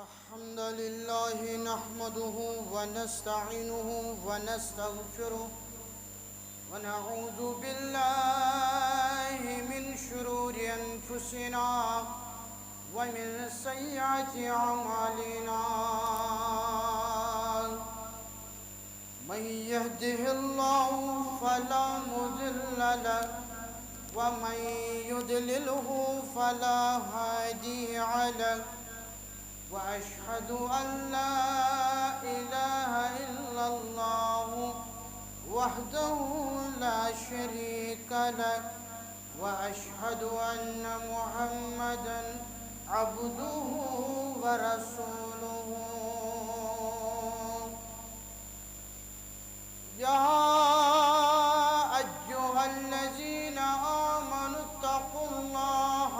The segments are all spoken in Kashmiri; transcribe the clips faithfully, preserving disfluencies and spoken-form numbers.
الحمد لله نحمده ونستعينه ونستغفره، ونعوذ بالله من شرور أنفسنا ومن سيئات أعمالنا. من يهده الله فلا مضل له، ومن يضلله فلا هادي له. وأشهد أن لا إله إلا الله وحده لا شريك له، وأشهد أن محمدا عبده ورسوله. يا أيها الذين آمنوا اتقوا الله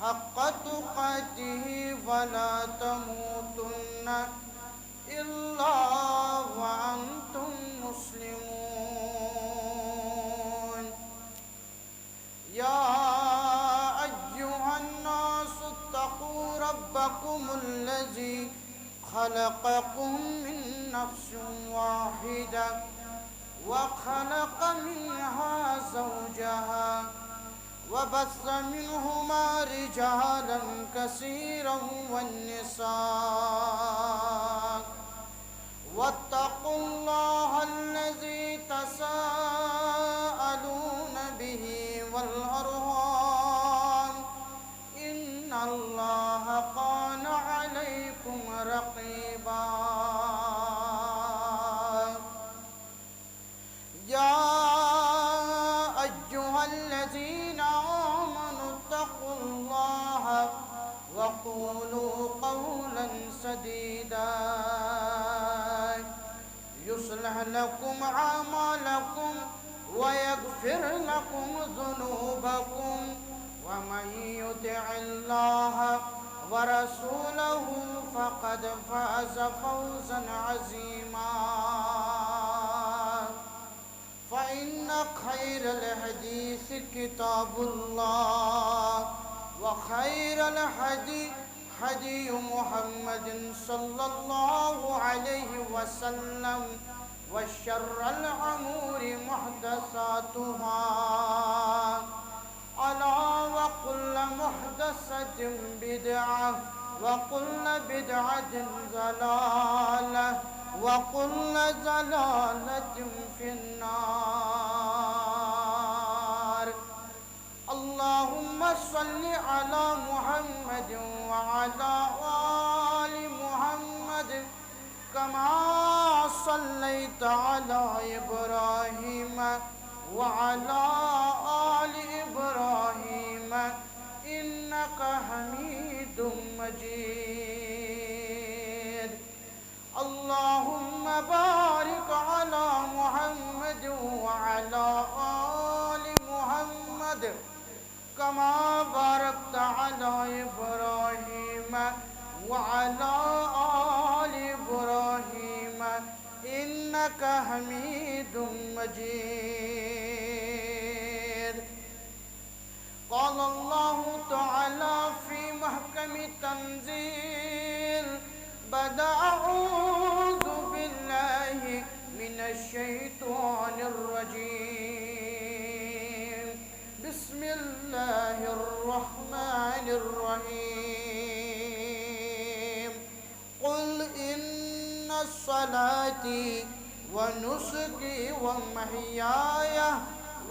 حق تقاته ولا تموتن إلا وأنتم مسلمون. يا أيها الناس اتقوا ربكم الذي خلقكم من نفس واحدة وخلق منها زوجها وبث منهما رجالا كثيرا والنساء، واتقوا الله الذي تساءلون به والأرحام، إن الله كان عليكم رقيبا. يا أيها الذين آمنوا اتقوا الله وقولوا قولا سديدا يصلح لكم أعمالكم ويغفر لكم ذنوبكم، ومن يطع الله ورسوله فقد فاز فوزا عظيما. فإن خير الحديث كتاب الله، وخير الهدي هدي محمد صلى الله عليه وسلم، وشر الأمور محدثاتها، ألا وكل محدثة بدعة، وكل بدعة ضلالة، وكل ضلالة في النار. اللهم صل على محمد وعلى آل محمد كما صليت على إبراهيم وعلى آل إبراهيم إنك حميد مجيد. اللهم بارك على محمد وعلى آل محمد كما باركت على إبراهيم وعلى آل إبراهيم إنك حميد مجيد. قال الله تعالى في محكم التنزيل بعد أعوذ بالله من الشيطان الرجيم. بسم الله الرحمن الرحيم. قل إن صلاتي ونسكي ومحياي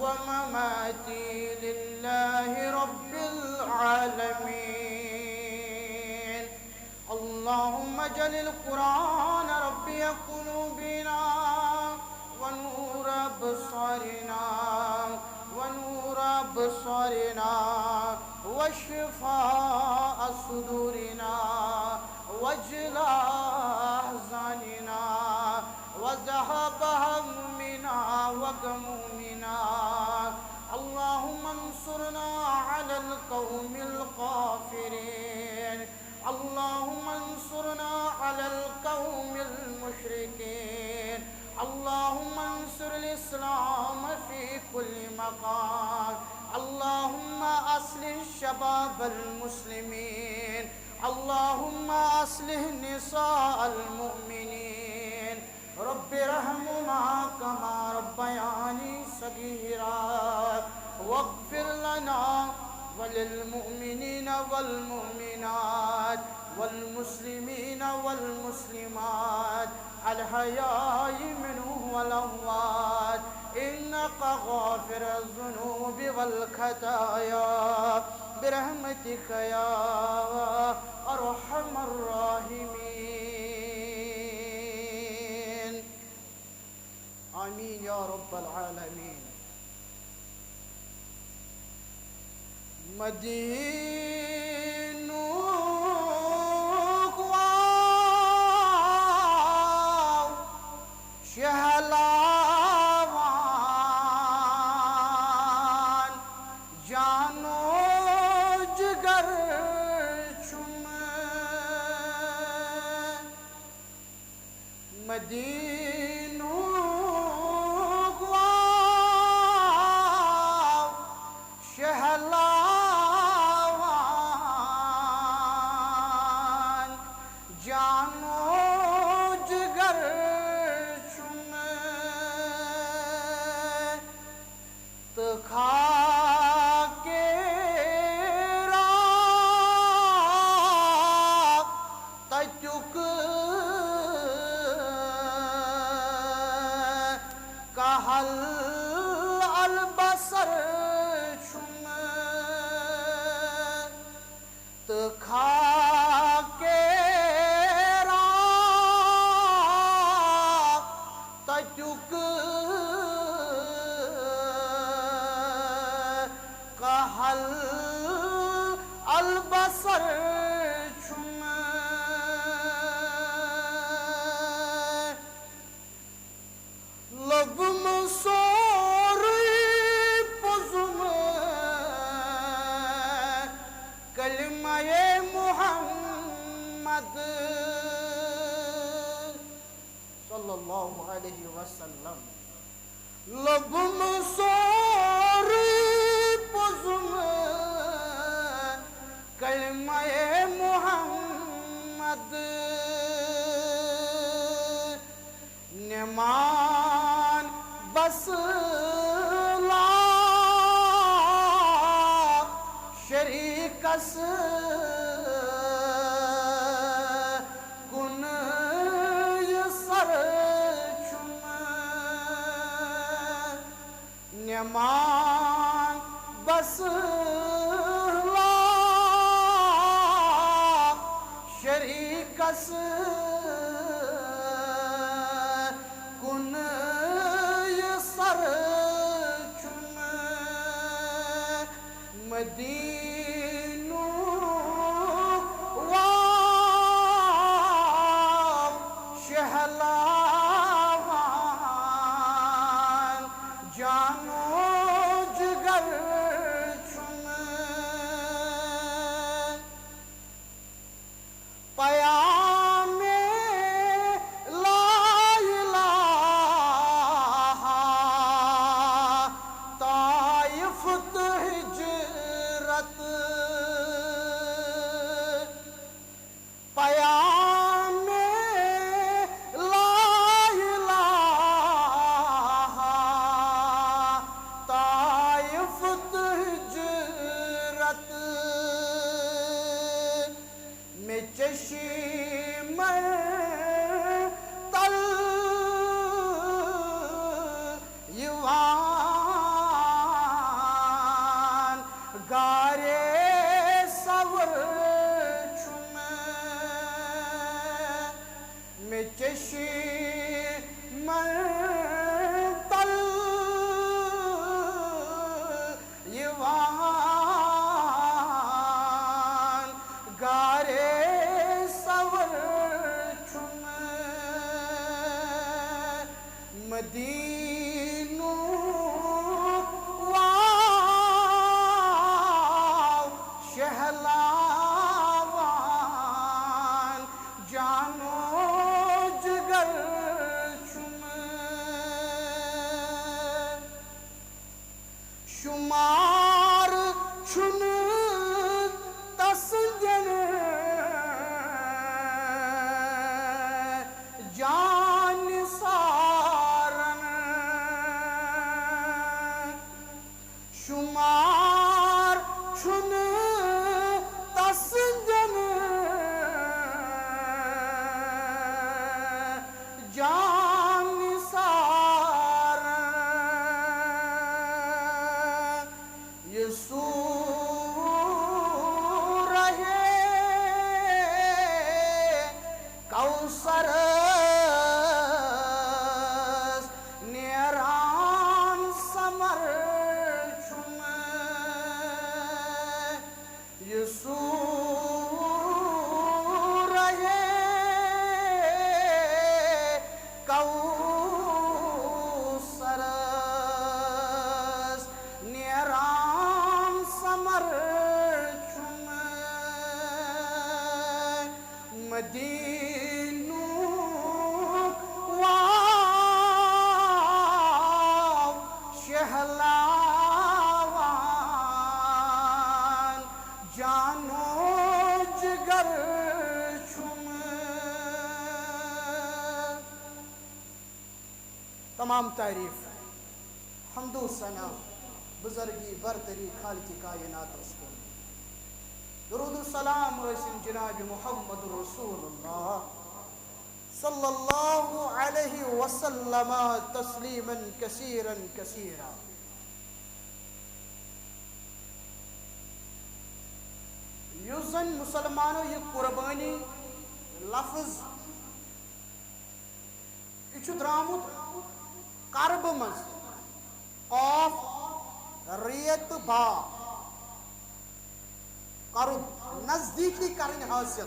ومماتي لله رب العالمين. اللهم اجعل القرآن ربيع قلوبنا ونور أبصارنا، ونور أبصارنا، وشفاء صدورنا، وجلاء أحزاننا، وذهاب همومنا وغمومنا. اللهم انصرنا على القوم الكافرين. اللهم انصرنا على القوم المشركين. اللهم انصر الإسلام في كل مقام. اللهم أصلح شباب المسلمين. اللهم أصلح نساء المؤمنين، رب ارحمهما كما ربياني صغيرا، واغفر لنا وللمؤمنين والمؤمنات والمسلمين والمسلمات الحياء منهم والأموات، إنك غافر الذنوب والخطايا، برحمتك يا أرحم الراحمين. آمين يا رب العالمين. مدینُک آو شہلاوان، جانو جگر چھُم۔ مدینُک آو شہلاوان، جانو جگر چھُم۔ تہٕ خاکے راو تَتیُک کَہَل البصر چھُم۔ تہٕ خاکے راو تَتیُک کَہَل البصر چھُم۔ لوٚبُم سورُے پوٚزُم کلمہ محمد صلی اللہ علیہ وسلم۔ لوٚبُم سورُے پوٚزُم کلمہ محمد۔ نِمان بس لا شریٖکس کُن یہِ سر چھُم۔ نِمان بس لا شریٖکس کُن یہِ سر چھُم۔ مدینُک واو شہلاوان، جانو جگر چھُم۔ پیام لا الہ طائف تہٕ ہجرت۔ پیام لا الہ طائف تہٕ ہجرت۔ مےٚ چشمن تل یِوان غارِ ثور چھُم۔ مےٚ چشمن تل یِوان غارِ ثور چھُم۔ مدینُک واو شہلاوان، جانو جگر چھُم۔ شمار چھُنہٕ تسٕنٛدٮ۪ن دیٖنُک واو شہلاوان، جانو جگر چھُم۔ تمام تعریف، حمد و ثنا، بزرگی، برتری خالق کائناتس کُن۔ درود و سلام ٲسِن جناب محمد رسول اللہ صلی اللہ علیہ وسلم تسلیما کثیرا کثیرا۔ یُس زن مسلمانو یہِ قربٲنی لفظ، یہِ چھُ درٛامُت قربہٕ منٛز، قاف، ریت، با، قرب، نزدیٖکی کرٕنۍ حٲصِل۔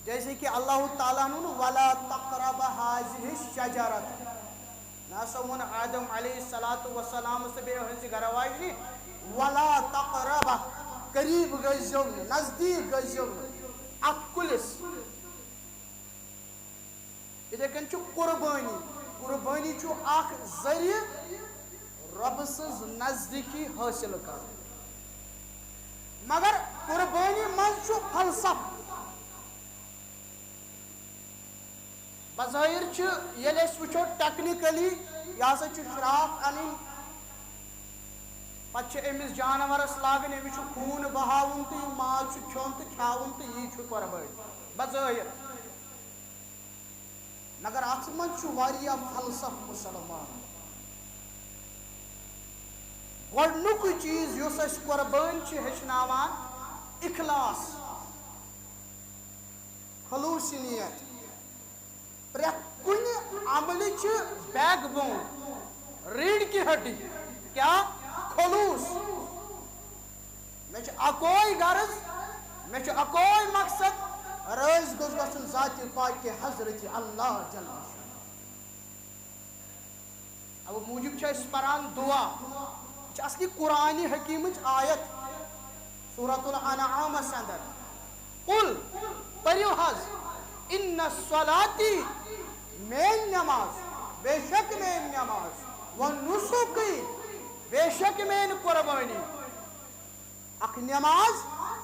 جیسے کہ اللہ تعالیٰ ہن ووٚن، "ولا تقرب هذه الشجرة"، نہ سا ووٚن آدم علیہ الصلوۃ والسلامس تہٕ بیٚیہِ أہنٛزِ گرٕ واجنہِ، "ولا تقرب"، قریب گٔژھزیو نہٕ، نزدیٖک گٔژھزیو نہٕ اتھ کُلِس۔ یِتھے کٔنۍ چھُ قربٲنی۔ قربٲنی چھُ اکھ ذٔریعہٕ رۄبہٕ سٕنٛز نزدیٖکی حٲصِل کرُن۔ مگر قربٲنی منٛز چھُ فلسفہٕ۔ بظٲہِر چھِ، ییٚلہِ أسۍ وٕچھو technically، یہِ ہسا چھُ شراکھ اَنٕنۍ، پتہٕ چھِ أمِس جانورس لاگٕنۍ، أمِس چھُ خوٗن بہاوُن تہٕ یہِ ماز چھُ کھیوٚن تہٕ کھیاوُن تہٕ یی چھُ قربٲنی بظٲہِر۔ مگر اتھ منٛز چھُ واریاہ فلسفہٕ مسلمان۔ گۄڈنیُکُے چیٖز یُس أسۍ قربٲنۍ چھِ ہیٚچھناوان، اخلاص، خلوص نیت۔ پرٛٮ۪تھ کُنہِ عملہِ چھِ backbone، ریٖڑھ کی ہڈی۔ کیٛاہ؟ خلوص۔ مےٚ چھُ اکوے غرض، مےٚ چھُ اکوے مقصد، رٲضۍ گوٚژھ گژھُن ذاتِ پاکِ حضرت اللہ جل شانہ۔ اَوٕ موٗجوٗب چھِ أسۍ پران دعا، یہِ چھِ اصلی قرآنِ حکیٖمٕچ آیت، سورۃ الانعامس اندر۔ قل، پٔرِو حظ، ان صلاتی، میٲنۍ نماز، بے شک میٲنۍ نماز، و نسکی، بے شک میٲنۍ قربٲنی۔ اکھ نماز،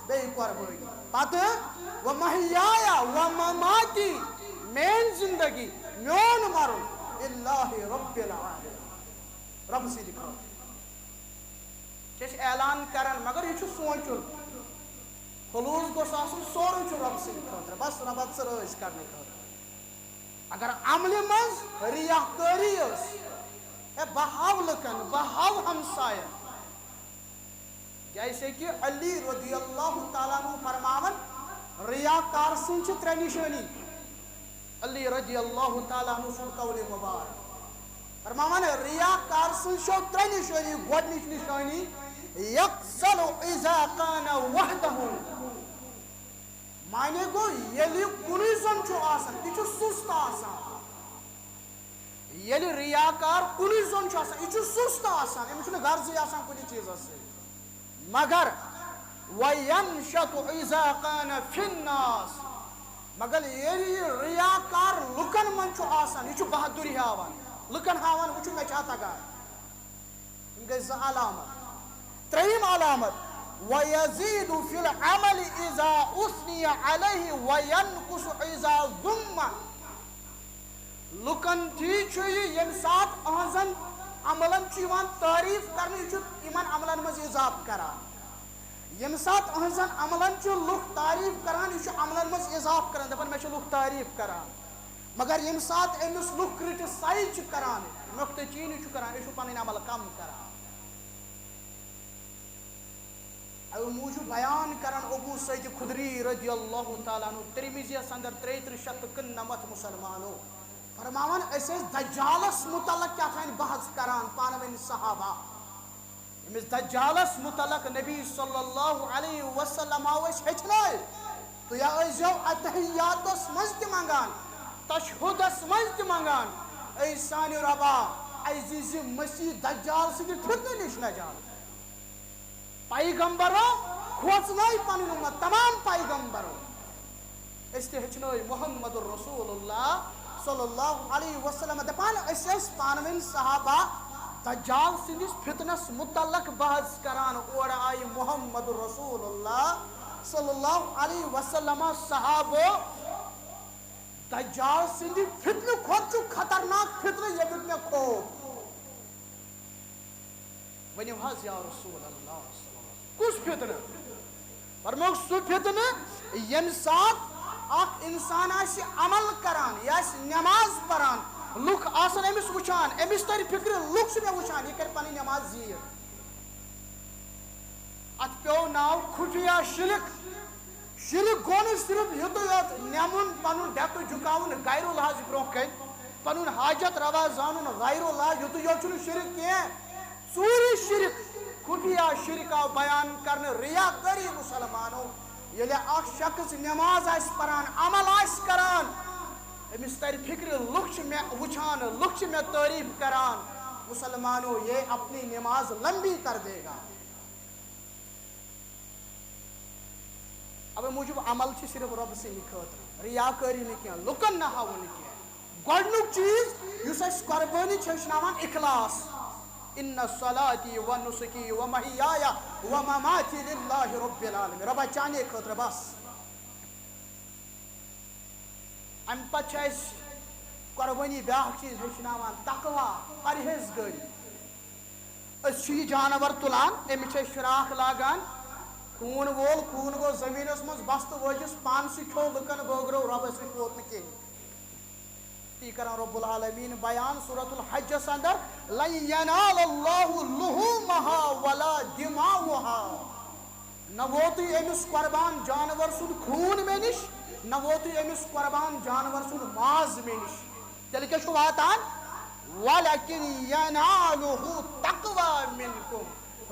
بیٚیہِ قربٲنی۔ پتہٕ، و محیایا و مماتی، میٲنۍ زندگی، میون مرُن، للہ رب العالمین، رب سٕنٛدِ خٲطرٕ۔ چھِ أسۍ اعلان کران، مگر یہِ چھُ سونٛچُن۔ خلوص گوٚژھ آسُن، سورُے چھُ رب سٕنٛدِ خٲطرٕ، بس ربس ژٕ رٲضۍ کرنہٕ خٲطرٕ۔ اگر عملہِ منٛز ریاکٲری ٲس، ہے، بہٕ ہاوٕ لُکن، بہٕ ہاوٕ ہمساین، جیسے کہ علی رضی اللہ تعالیٰ عنہ فرماوان، ریاکار سٕنٛز چھِ ترٛےٚ نِشٲنی۔ علی رضی اللہ تعالیٰ عنہ سُنٛد قول مبارک فرماوان، ریاکار سٕنٛز چھو ترٛےٚ نِشٲنی۔ گۄڈٕنِچ نِشٲنی، یقصل اذا کان وحدہ، معنی گوٚو، ییٚلہِ یہِ کُنُے زوٚن چھُ آسان، یہِ چھُ سُست آسان۔ ییٚلہِ ریاکار کُنُے زوٚن چھُ آسان، یہِ چھُ سُست آسان، أمِس چھُنہٕ غرضٕے آسان کُنہِ چیٖزس سۭتۍ۔ مگر وَيَنْشَطُ إِذَا كَانَ فِي النَّاسِ، مگر ییٚلہِ یہِ ریاکار لُکن منٛز چھُ آسان، یہِ چھُ بہادُری ہاوان، لُکن ہاوان، وٕچھِو، مےٚ چھا تگان۔ یِم گٔے زٕ علامت۔ ترٛیٚیِم علامت، وَيَزِيدُ فِي الْعَمَلِ إِذَا أُثْنِيَ عَلَيْهِ وَيَنْقُصُ إِذَا ذُمَّ۔ لُکن تھی چھُ یہِ، ییٚمہِ ساتہٕ أہنٛزن عملن چھُ یِوان تعریٖف کرنہٕ، یہِ چھُ یِمن عملن منٛز اضافہٕ کران۔ ییٚمہِ ساتہٕ أہنٛزن عملن چھِ لُکھ تعریٖف کران، یہِ چھُ عملن منٛز اضافہٕ کران، دپان، مےٚ چھِ لُکھ تعریٖف کران۔ مگر ییٚمہِ ساتہٕ أمِس لُکھ criticize چھِ کران، نۄقطہٕ چیٖنی چھُ کران، یہِ چھُ پنٕنۍ عمل کم کران۔ اَمہِ موٗجوٗب بیان کران ابو سعید خدری رضی اللہ تعالیٰ عنہ، ترمذیَس اندر ترٛیہِ ترٕٛہ شیٚتھ تہٕ کُننَمتھ، مسلمانو، فرماوان، أسۍ ٲسۍ دجالس متعلق کیٛاہ تام بحث کران پانہٕ ؤنۍ صحابہ۔ أمِس دجالس متعلق نبی صلی اللہ علیہ وسلم آو أسۍ ہیٚچھنٲے۔ تُہۍ ٲسۍزیو اتحیاتس منٛز تہِ منٛگان، تشہدس منٛز تہِ منٛگان، اے سانہِ رۄبا، اَسہِ دِزِ مسیح دجال سٕنٛدِ فتنہٕ نِش نجات۔ پیغمبرو کھوژنٲے پنٕنۍ اُمت، تمام پیغمبر۔ تہِ ہیٚچھنٲے محمد رسول اللہ صلی اللہ علیہ وسلم۔ دَپان، أسۍ ٲسۍ پانہٕ ؤنۍ صحابہ دجال سٕنٛدِس فتنس متعلق بحث کران۔ اورٕ آیہِ محمد رسول اللہ صلی اللہ علیہ وسلم۔ صحابہٕ، دجال سٕنٛدِ فتنہٕ کھۄتہٕ چھُ خطرناک فتنہٕ، ییٚمیُک مےٚ خوف۔ ؤنِو حظ یا رسول اللہ، کُس فتنہٕ؟ فرمووُکھ، سُہ فتنہٕ ییٚمہِ ساتہٕ اکھ انسان آسہِ عمل کران، یہِ آسہِ نماز پران، لُکھ آسن أمِس وٕچھان، أمِس ترِ فکرِ، لُکھ چھِ مےٚ وٕچھان، یہِ کرِ پنٕنۍ نماز زیٖٹھ۔ اتھ پیوٚو ناو خفیہ شرک۔ شرک گوٚو نہٕ صرف یُتُے یوت نٮ۪مُن، پنُن ڈٮ۪کہٕ جُکاوُن غیر اللہِ ہس برونٛہہ کنہِ، پنُن حاجت روا زانُن غیر اللہ، یُتُے یوت چھُنہٕ شرک کینٛہہ۔ ژوٗرِ شرک، خفیہ شرک آو بیان کرنہٕ، ریاکٲری۔ مسلمانو، ییٚلہِ اکھ شخص نماز آسہِ پران، عمل آسہِ کران، أمِس ترِ فکرِ، لُکھ چھِ مےٚ وٕچھان، لُکھ چھِ مےٚ تعریف کران۔ مسلمانو، یہ اپنی نماز لمبی کر دے گا۔ اوے موٗجوٗب عمل چھِ صرف رۄب سٕنٛدِ خٲطرٕ، ریاکٲری نہٕ کینٛہہ، لُکن نہٕ ہاوُن نہٕ کینٛہہ۔ گۄڈٕنیُک چیٖز یُس اَسہِ قۄربٲنی چھِ ہیٚچھناوان، اخلاص۔ ان صلاتی و نسکی و محیایا و مماتی للہ رب العالمین، رۄبا چانے خٲطرٕ بس۔ امہِ پتہٕ چھِ اَسہِ قۄربٲنی بیٛاکھ چیٖز ہیٚچھناوان، تقوی، پرہیزگٲری۔ أسۍ چھِ یہِ جانور تُلان، أمِس چھِ أسۍ فراق لاگان، خوٗن وول، خوٗن گوٚو زٔمیٖنَس منٛز، بستہٕ وٲجِس پانسٕے کھیوٚو، لُکَن بٲگرٲو، رۄبَس نِش ووت نہٕ کِہیٖنۍ۔ تی کران رب العالمین بیان سورۃ الحجس اندر، "لن ینال اللہ لحومہا ولا دماؤہا"۔ نہ ووتُے أمِس قربان جانور سُنٛد خوٗن مےٚ نِش، نہ ووتُے أمِس قربان جانور سُنٛد ماز مےٚ نِش۔ تیٚلہِ کیٛاہ چھُ واتان؟ "ولیکن ینالہ تقوی منکم"۔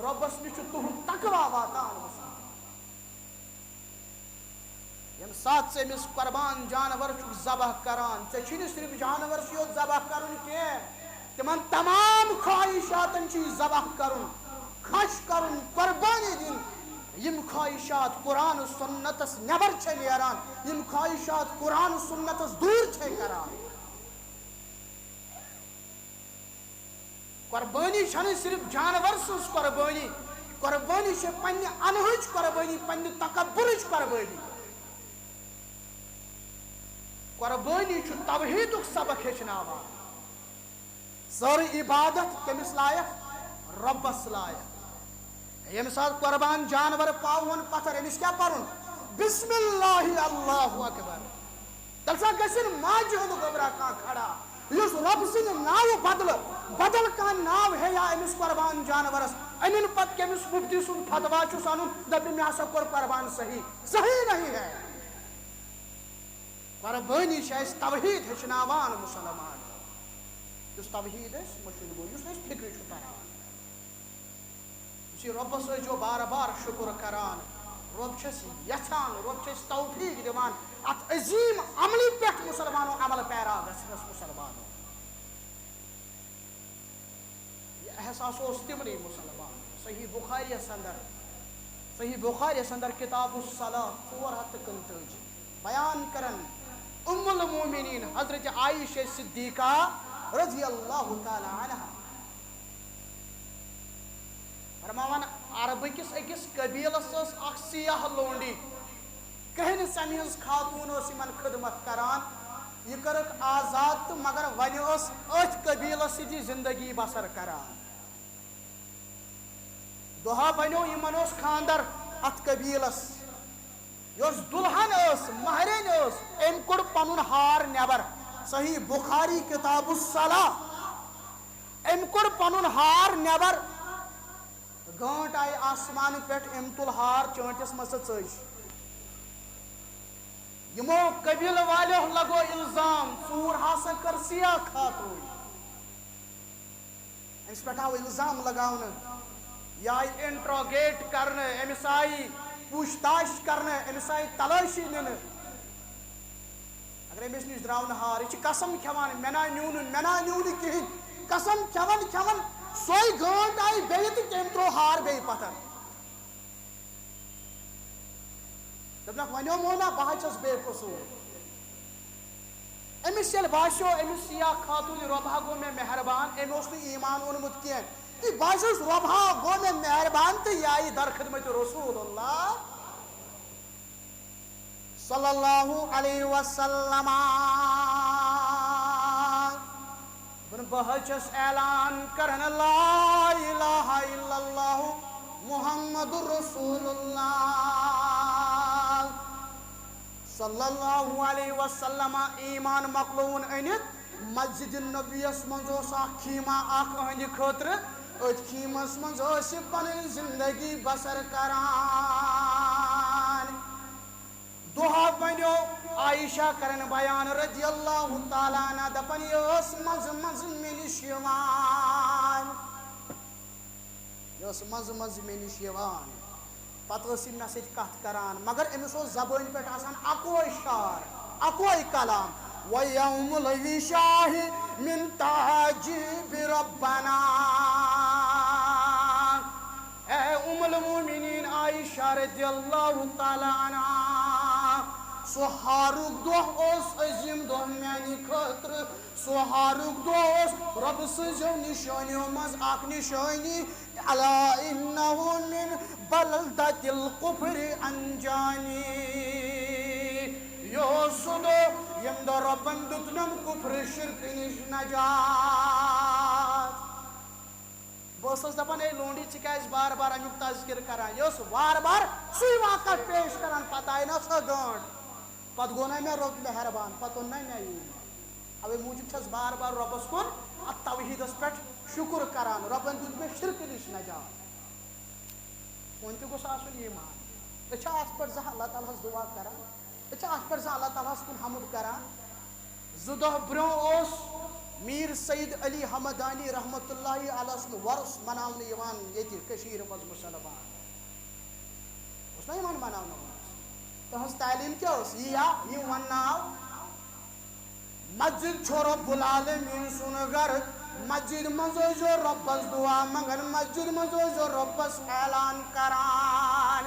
رۄبَس نِش چھُ تُہُنٛد تقوی واتان۔ ییٚمہِ ساتہٕ ژٕ أمِس قۄربان جانور چھُکھ ذبح کران، ژےٚ چھُے نہٕ صرف جانورسٕے یوت ذبح کرُن کینٛہہ، تِمن تمام خواہشاتن چھُے ذبح کرُن، خۄش کرُن، قۄربٲنی دِنۍ۔ یِم خواہشات قرآن و سنتس نٮ۪بر چھےٚ نیران، یِم خواہشات قرآن و سنتس دوٗر چھےٚ کران۔ قۄربٲنی چھَنہٕ صرف جانور سٕنٛز قۄربٲنی، قۄربٲنی چھےٚ پننہِ انہٕچ قۄربٲنی، پننہِ تکبرٕچ قۄربٲنی۔ قۄربٲنی چھُ توحیدُک سبق ہیٚچھناوان۔ سٲرٕے عبادت کٔمِس لایق؟ رۄبس لایق۔ ییٚمہِ ساتہٕ قۄربان جانور پاوہون پتھر، أمِس کیٛاہ پرُن؟ بسم اللہ، اللہ اکبر۔ تیٚلہِ چھا گژھن ماجہِ ہُنٛد گوٚبرا کانٛہہ کھڑا، یُس رۄب سٕنٛدِ ناوٕ بدلہٕ بدل کانٛہہ ناو ہیٚیا أمِس قۄربان جانورس؟ أمِن پتہٕ کٔمِس مُفتی سُنٛد فتوا چھُس انُن، دپہِ مےٚ ہسا کوٚر قۄربان صحیح؟ صحیح نہیں ہے۔ قۄربٲنی چھِ اَسہِ توحیٖد ہیٚچھناوان مسلمان۔ یُس توحیٖد اَسہِ مٔشِتھ گوٚو، یُس اَسہِ فِکرِ چھُ تران۔ یُس یہِ رۄبَس ٲسۍزیو بار بار شُکُر کران۔ رۄب چھِ اَسہِ یَژھان، رۄب چھِ اَسہِ توفیٖق دِوان اَتھ عظیٖم عملہِ پٮ۪ٹھ مسلمانو عمل پیرا گژھنَس مسلمانو۔ یہِ احساس اوس تِمنٕے مسلمان۔ صحیح بخاریَس اندر، صحیح بخاریَس اندر کتاب الصلاح ژور ہتھ تہٕ کُنتٲجی بیان کرن ام المومنین حضرت عائشہ صدیقہ رضی اللہ تعالی عنہا فرماوان، عربہٕ کِس أکِس قبیلس ٲس اکھ سیاہ لونڈی، کرٛہنہِ ژمہِ ہٕنٛز خاتوٗن ٲس یِمن خدمت کران۔ یہِ کٔرٕکھ آزاد تہٕ مگر وۄنۍ ٲس أتھۍ قبیلس سۭتی زندگی بسر کران۔ دۄہا بنیو یِمن اوس خاندر اتھ قبیلس۔ یۄس دُلہن ٲس، مہرِنۍ ٲس، أمۍ کوٚڑ پنُن ہار نٮ۪بر۔ صحیح بخاری کتاب الصلاح۔ أمۍ کوٚڑ پنُن ہار نٮ۪بر۔ گٲنٛٹ آیہِ آسمانہٕ پٮ۪ٹھ، أمۍ تُل ہار چٲنٛٹِس منٛز تہٕ ژٔج۔ یِمو قبیلہٕ والیو لگو الزام، ژوٗر ہسا کٔر سیاہ خاتوٗن۔ أمِس پٮ۪ٹھ آو الزام لگاونہٕ، یہِ آیہِ انٹروگیٹ کرنہٕ، أمِس آیہِ پوٗچھ تاچھ کرنہٕ، أمِس آیہِ تلٲشی نِنہٕ۔ اگر أمِس نِش درٛاو نہٕ ہار، یہِ چھِ قسم کھٮ۪وان، مےٚ نا نیوٗ نہٕ، مےٚ نا نیوٗ نہٕ کِہیٖنۍ۔ قسم کھٮ۪وان کھٮ۪وان سۄے گٲنٛٹ آیہِ بیٚیہِ تہٕ تٔمۍ ترٛوو ہار بیٚیہِ پتھر۔ دوٚپنکھ، "وۄنۍ مو نا، بہٕ حظ چھَس بے قصوٗر۔" أمِس ییٚلہِ باسیو، أمِس یا خاتوٗن رۄبہا گوٚو مےٚ مہربان، أمۍ اوس نہٕ ایٖمان اوٚنمُت کینٛہہ، تہٕ باسیوس رۄبہا گوٚو مےٚ مہربان تہٕ یہِ آیہِ در خدمت رسول اللہ صلی اللہ علیہ وسلم۔ دوٚپُن، بہٕ حظ چھَس اعلان کران، لا الہ الا اللہ محمد رسول اللہ صلی اللہ علیہ وسلم۔ ایمان مۄکلووُن أنِتھ، مسجد نبویس منٛز اوس اکھ خیمہ اکھ أہنٛدِ خٲطرٕ، أتھۍ خیمس منٛز ٲس یہِ پنٕنۍ زندگی بسر کران۔ دۄہ بنیو، عائشہ کرن بیان رضی اللہ تعالیٰ عنہ، دپان، یہِ ٲس منٛزٕ منٛزٕ مےٚ نِش یِوان، یہِ ٲس منٛزٕ منٛزٕ مےٚ نِش یِوان، پتہٕ ٲس یہِ مےٚ سۭتۍ کتھ کران، مگر أمِس اوس زبٲنۍ پٮ۪ٹھ آسان اکوے شعر، اکوے کلام، وَيَوْمُ الْوِشَاحِ مِنْ تَعَاجِيبِ رَبَّنَا۔ اے ام المومنین عائشہ رضی اللہ تعالیٰ عنہا، سُہ ہارُک دۄہ اوس عظیٖم دۄہ میانہِ خٲطرٕ۔ سُہ ہارُک دۄہ اوس رۄبہٕ سٕنٛزیو نِشٲنیو منٛز اکھ نِشٲنی، الا انہ من بلدۃ الکفر انجانی۔ یہِ اوس سُہ دۄہ ییٚمہِ دۄہ رۄبن دیُت مےٚ کفر شرکہٕ نِش نجات۔ بہٕ ٲسٕس دَپان، "اے لونڈی، ژٕ کیٛازِ بار بار اَمیُک تذکرٕ کران؟" یہِ اوس وار وار سُے واقعہ پیش کران، پَتہٕ آیہِ نا سۄ گٲنٛڈ، پَتہٕ گوٚو نا مےٚ رۄب مہربان، پَتہٕ اوٚن نا مےٚ ایٖمان۔ اَوَے موٗجوٗب چھَس بار بار رۄبَس کُن اَتھ توحیٖدَس پٮ۪ٹھ شُکُر کران، رۄبَن دیُت مےٚ شِرکہٕ نِش نجات۔ وۄنۍ تہِ گوٚژھ آسُن ایٖمان۔ أسۍ چھِ اَتھ پٮ۪ٹھ زانٛہہ اللہ تعالیٰ ہَس دُعا کران؟ أسۍ چھِ اَتھ پٮ۪ٹھ زانٛہہ اللہ تعالیٰ ہَس کُن حمد کران؟ زٕ دۄہ برٛونٛہہ اوس میٖر سید علی حمدانی رحمتہ اللہ علیہ سُنٛد وۄرُس مناونہٕ یِوان ییٚتہِ کٔشیٖرِ منٛز مُسلمان۔ اوس نا یِوان مناونہٕ وۄرُس؟ تٕہٕنٛز تعلیٖم کیٛاہ ٲس؟ یی یا یہِ وَنناو؟ مسجد چھُ رب العالمین سُنٛد گھر۔ مسجد منٛز ٲسۍزیو رۄبس دُعا منٛگان، مسجد منٛز ٲسۍزیو رۄبس اعلان کران۔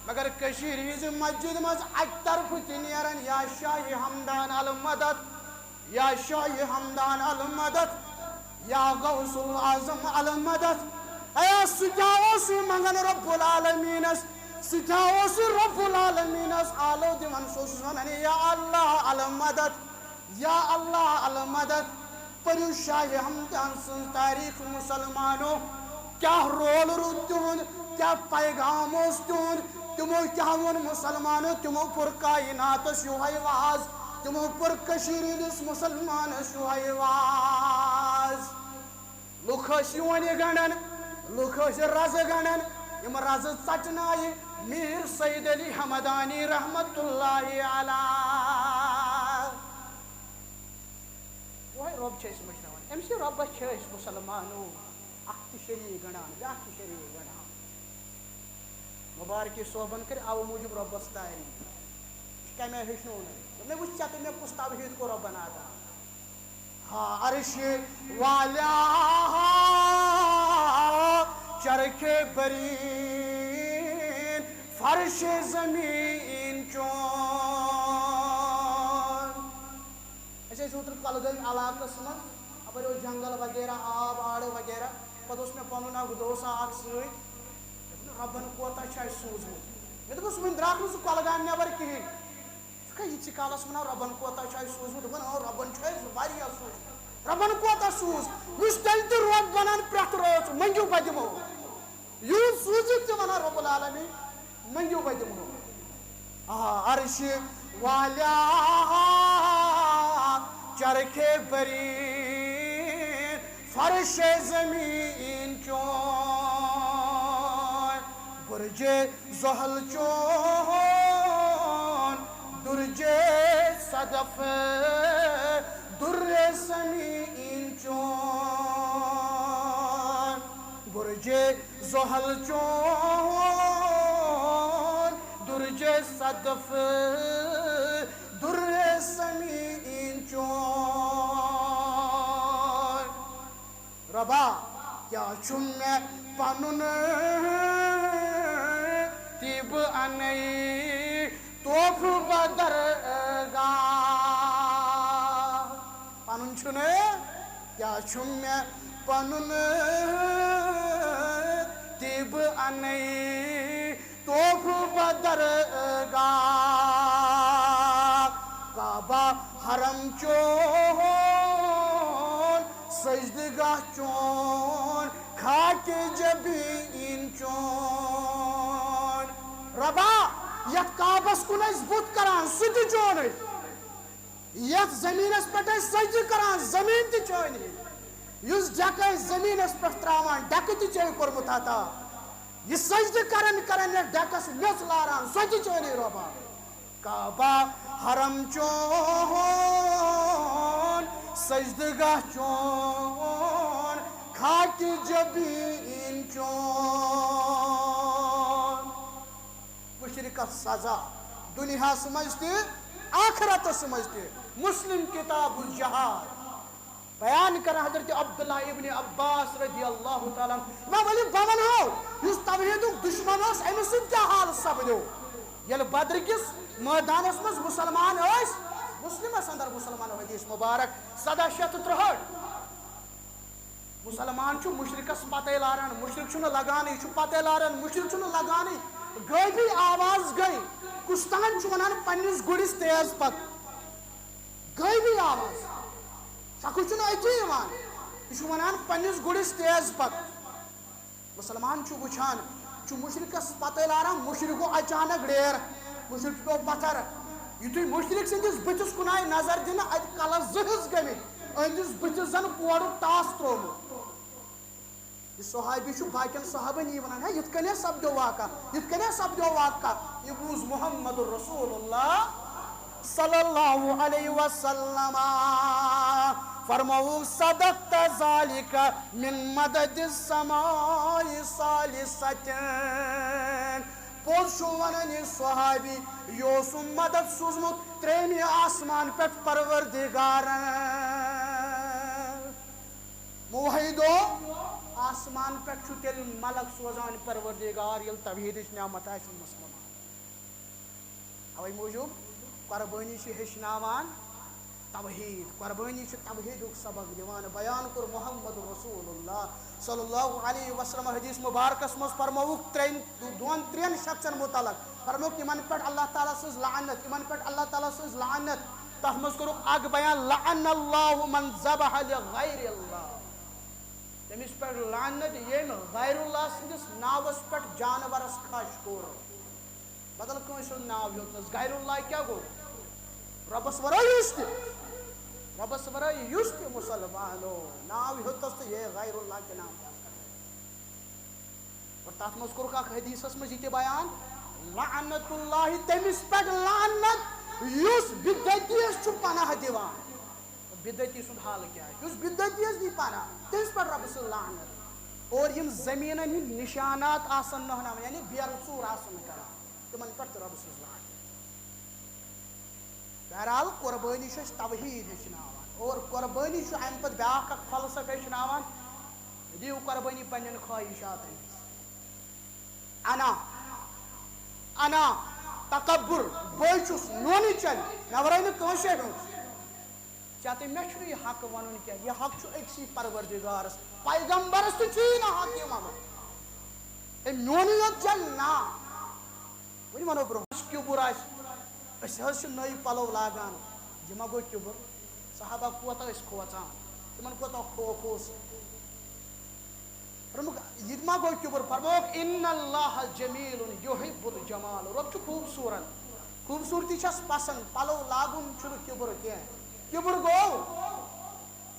مگر کٔشیٖرِ ہٕنٛزِ مسجد منٛز اَکہِ طرفہٕ تہِ نیران یا شاہِ ہمدان المدد، یا شاہِ ہمدان المدد، یا غوث الاعظم المدد۔ اے، سُہ کیٛاہ اوس یہِ منٛگان رب العالمینس؟ سُہ کیٛاہ اوس یہِ رب العالمینس آلو دِوان؟ سُہ اوس وَنان، یا اللہ المدد، یا اللہ المدد۔ پٔرِو شاہِ ہمدان سٕنٛز تاریخ مسلمانو، کیٛاہ رول روٗد تِہُنٛد، کیٛاہ پیغام اوس تِہُنٛد، تِمو کیٛاہ ووٚن مسلمانو؟ تِمو پوٚر کائناتس یِہوٚے واز، تِمو پوٚر کٔشیٖرِ ہٕنٛدِس مسلمانس یِہوٚے واز۔ لُکھ ٲسۍ یوٗنہِ گنٛڈان، لُکھ ٲسۍ رزٕ گنٛڈان، یِم رزٕ ژٹنایہِ میٖر سید علی حمدانی رحمتہ اللہ علیہ۔ وۄنۍ رۄب چھِ أسۍ مٔشراوان، أمۍ سٕے رۄبَس چھِ أسۍ مُسلمانو اَکھ تہِ شریٖک گنٛڈان، بیٛاکھ تہِ شریٖک گنٛڈان۔ مُبارکی صٲبن کٔرۍ اَوٕ موٗجوٗب رۄبَس تعریٖف۔ یہِ کَمہِ آیہِ ہیٚچھنوو نہٕ؟ دوٚپمَے، وٕچھ ژےٚ تہٕ مےٚ کُس توحیٖد کوٚر رۄبَن عطا۔ ہا عرش والیا، چرخ برین، فرش زمین چون۔ أسۍ ٲسۍ اوترٕ کۄلگٲمۍ علاقس منٛز، اَپٲرۍ اوس جنگل وغیرہ، آب آڑٕ وغیرہ۔ پتہٕ اوس مےٚ پنُن اکھ دوسا اکھ سۭتۍ، دوٚپُن، "رۄبن کوتاہ چھُ اَسہِ سوٗزمُت؟" مےٚ دوٚپُس، "وُنہِ درٛاکھ نہٕ ژٕ کۄلگامہِ نٮ۪بر کِہیٖنۍ۔ ژٕ کھا یِژھِ کالس وَنان، رۄبن کوتاہ چھُ اَسہِ سوٗزمُت؟" دوٚپُن، "آ، رۄبن چھُ اَسہِ واریاہ سوٗزمُت۔" رۄبن کوتاہ سوٗز؟ یُس تیٚلہِ تہِ رۄب وَنان پرٛٮ۪تھ رٲژ، "منٛگِو، بہٕ دِمو۔" یوٗت سوٗزِتھ تہِ وَنان رۄب العالمین، "منٛگِو، بہٕ دِمہو۔" آ، عرش والیا، چرخ برین، فرش زمین چون، برج زحل چون، درج صدف، در سمین چون، برج زحل چون، درج صدف، در سمین چون۔ رۄبا، کیٛاہ چھُم مےٚ پنُن تہِ بہٕ اَنَے تحفہٕ بدرگاہ؟ چھُم مےٚ پنُن تہِ بہٕ اَنَے تحفہٕ بدرگاہ۔ کعبہ حرم چون، سجدٕ گاہ چون، خاکِ جبین چون۔ رۄبا، یتھ کعبس کُن ٲسۍ بُتھ کران، سُہ تہِ چونٕے۔ یتھ زمینس پٮ۪ٹھ ٲسۍ سجدٕ کران، زمین تہِ چٲنی۔ یُس ڈٮ۪کہٕ ٲسۍ زمینس پٮ۪ٹھ تراوان، ڈٮ۪کہٕ تہِ چھے کوٚرمُت عطا۔ یہِ سجدٕ کران کران یتھ ڈٮ۪کس میٚژ لاران، سۄ تہِ چٲنی رۄبا۔ کعبہ حرم چون، سجدٕ گاہ چون، خاکِ جبین چون۔ مشرکس سزا دنیاہس منٛز تہِ، آخرتس منٛز تہِ۔ مسلم کتاب الجہاد۔ بیان کران حضرت عبداللہ ابن عباس رضی اللہ تعالیٰ عنہ۔ امام علی بابن ہو، یُس توحیدُک دشمن اوس، أمِس سۭتۍ کیٛاہ حال سپدیو؟ ییٚلہِ بدر کِس مٲدانس منٛز مسلمان ٲسۍ، مسلمس اندر مسلمان، حدیث مبارک سداہ شیٚتھ تہٕ ترٛہٲٹھ۔ مسلمان چھُ مشرکس پتے لاران، مشرک چھُنہٕ لگان، یہِ چھُ پتے لاران، مشرک چھُنہٕ لگانٕے۔ غٲبی آواز گٔے، کُستام چھُ ونان پننِس گُرِس تیز پک۔ غٲبی آواز، شخص چھُنہٕ أتی یِوان، یہِ چھُ ونان پننِس گُرِس تیز پک۔ مسلمان چھُ وٕچھان، چھُ مشرکس پتے لاران، مشرک گوٚو اچانک ڈیر، مشرک پیوٚو پتھر۔ یُتھُے مشرک سٕنٛدِس بٕتھِس کُن آیہِ نظر دِنہٕ، اتہِ کلس زٕ حصہٕ گٔمٕتۍ، أہنٛدِس بٕتھِس زن کوڑُک ٹاس تروومُت۔ یہِ صحابی چھُ باقین صحابن یی ونان، ہے، یِتھ کٔنۍ سپدیو واقعہ، یِتھ کٔنۍ سپدیو واقعہ۔ یہِ بوٗز محمد رسول اللہ صلی اللہ علیہ وسلم، فرمووُکھ، صدقت، ذالک من مدد السماء الثالثۃ۔ پوٚز چھُ ونان یہِ صحابی، یہِ اوسُم مدد سوٗزمُت ترٛیٚیمہِ آسمان پٮ۪ٹھ پروردگارن۔ موحدو، آسمان پٮ۪ٹھ چھُ تیٚلہِ ملک سوزان پروردگار، ییٚلہِ توحیدٕچ نعمت آسہِ مسلمان۔ اوے موٗجوٗب قربٲنی چھِ ہیٚچھناوان توحید، قربٲنی چھِ توحیدُک سبق دِوان۔ بیان کوٚر محمد رسول اللہ صلی اللہ علیہ وسلم حدیث مبارکس منٛز، فرمووُکھ ترٛٮ۪ن، دۄن ترٛٮ۪ن شخصن متعلق، فرمووُکھ، یِمن پٮ۪ٹھ اللہ تعالیٰ سٕنٛز لعنت، یِمن پٮ۪ٹھ اللہ تعالیٰ سٕنٛز لعنت۔ تتھ منٛز کوٚرُکھ اکھ بیان، لعن اللہ من ذبح لغیر اللہ۔ تٔمِس پٮ۪ٹھ لعنت، ییٚمۍ غیر اللہ سٕنٛدِس ناوس پٮ۪ٹھ جانورس کھش کوٚر۔ بدل کٲنٛسہِ ہُنٛد ناو ہیوٚتنس۔ غیر اللہ کیٛاہ گوٚو؟ رۄبس ورٲے یُس تہِ، رۄبس ورٲے یُس تہِ مسلمانو ناو ہیوٚتس تہٕ یہِ غیر اللہ کہِ ناو کیٛاہ کرِ؟ اور تتھ منٛز کوٚرُکھ اکھ حدیثس منٛز یہِ تہِ بیان، لعنت اللہ، تٔمِس پٮ۪ٹھ لعنت یُس بدعتیس چھُ پناہ دِوان۔ بدعتی سُنٛد حال کیٛاہ آسہِ؟ یُس بدعتیس دی پناہ، تٔمِس پٮ۪ٹھ رۄبہٕ سٕنٛز لعنت۔ اور یِم زٔمیٖنن ہٕنٛدۍ نشانات آسن نٔہناوان، یعنی بیرٕ ژوٗر آسن کران، تِمن پٮ۪ٹھ تہِ رۄبہٕ سٕنٛز لعنت۔ بہرحال، قربٲنی چھُ اَسہِ توحیٖد ہیٚچھناوان، اور قربٲنی چھُ اَمہِ پتہٕ بیٛاکھ اکھ فلسفہٕ ہیٚچھناوان، دِیِو قربٲنی پننٮ۪ن خواہشاتن ہٕنٛز۔ انا، انا، تکبر، بہٕ چھُس، میونٕے چلہِ، مےٚ ورٲے نہٕ کٲنٛسے ہُنٛد۔ ژےٚ تہٕ مےٚ چھُنہٕ یہِ حق وَنُن کینٛہہ، یہِ حق چھُ أکسٕے پروردگارس، پیغمبرس تہِ چھُ یی نہٕ حق یہِ وَنُن۔ ہے، میونُے یوت چلہِ نا۔ وۄنۍ وَنو برونٛہہ، یُس کِبُر آسہِ، أسۍ حظ چھِ نٔوۍ پَلو لاگان، یہِ ما گوٚو کِبُر؟ صحابہ کوتاہ ٲسۍ کھوژان، تِمن کوتاہ خوف اوس۔ فرمووُکھ، یہِ تہِ ما گوٚو کِبُر؟ فرمووُکھ، ان اللہ جمیل یحب الجمال، رۄب چھُ خوٗبصوٗرت، خوٗبصوٗرتی چھَس پسنٛد، پَلو لاگُن چھُنہٕ کِبُر کینٛہہ۔ کِبُر گوٚو،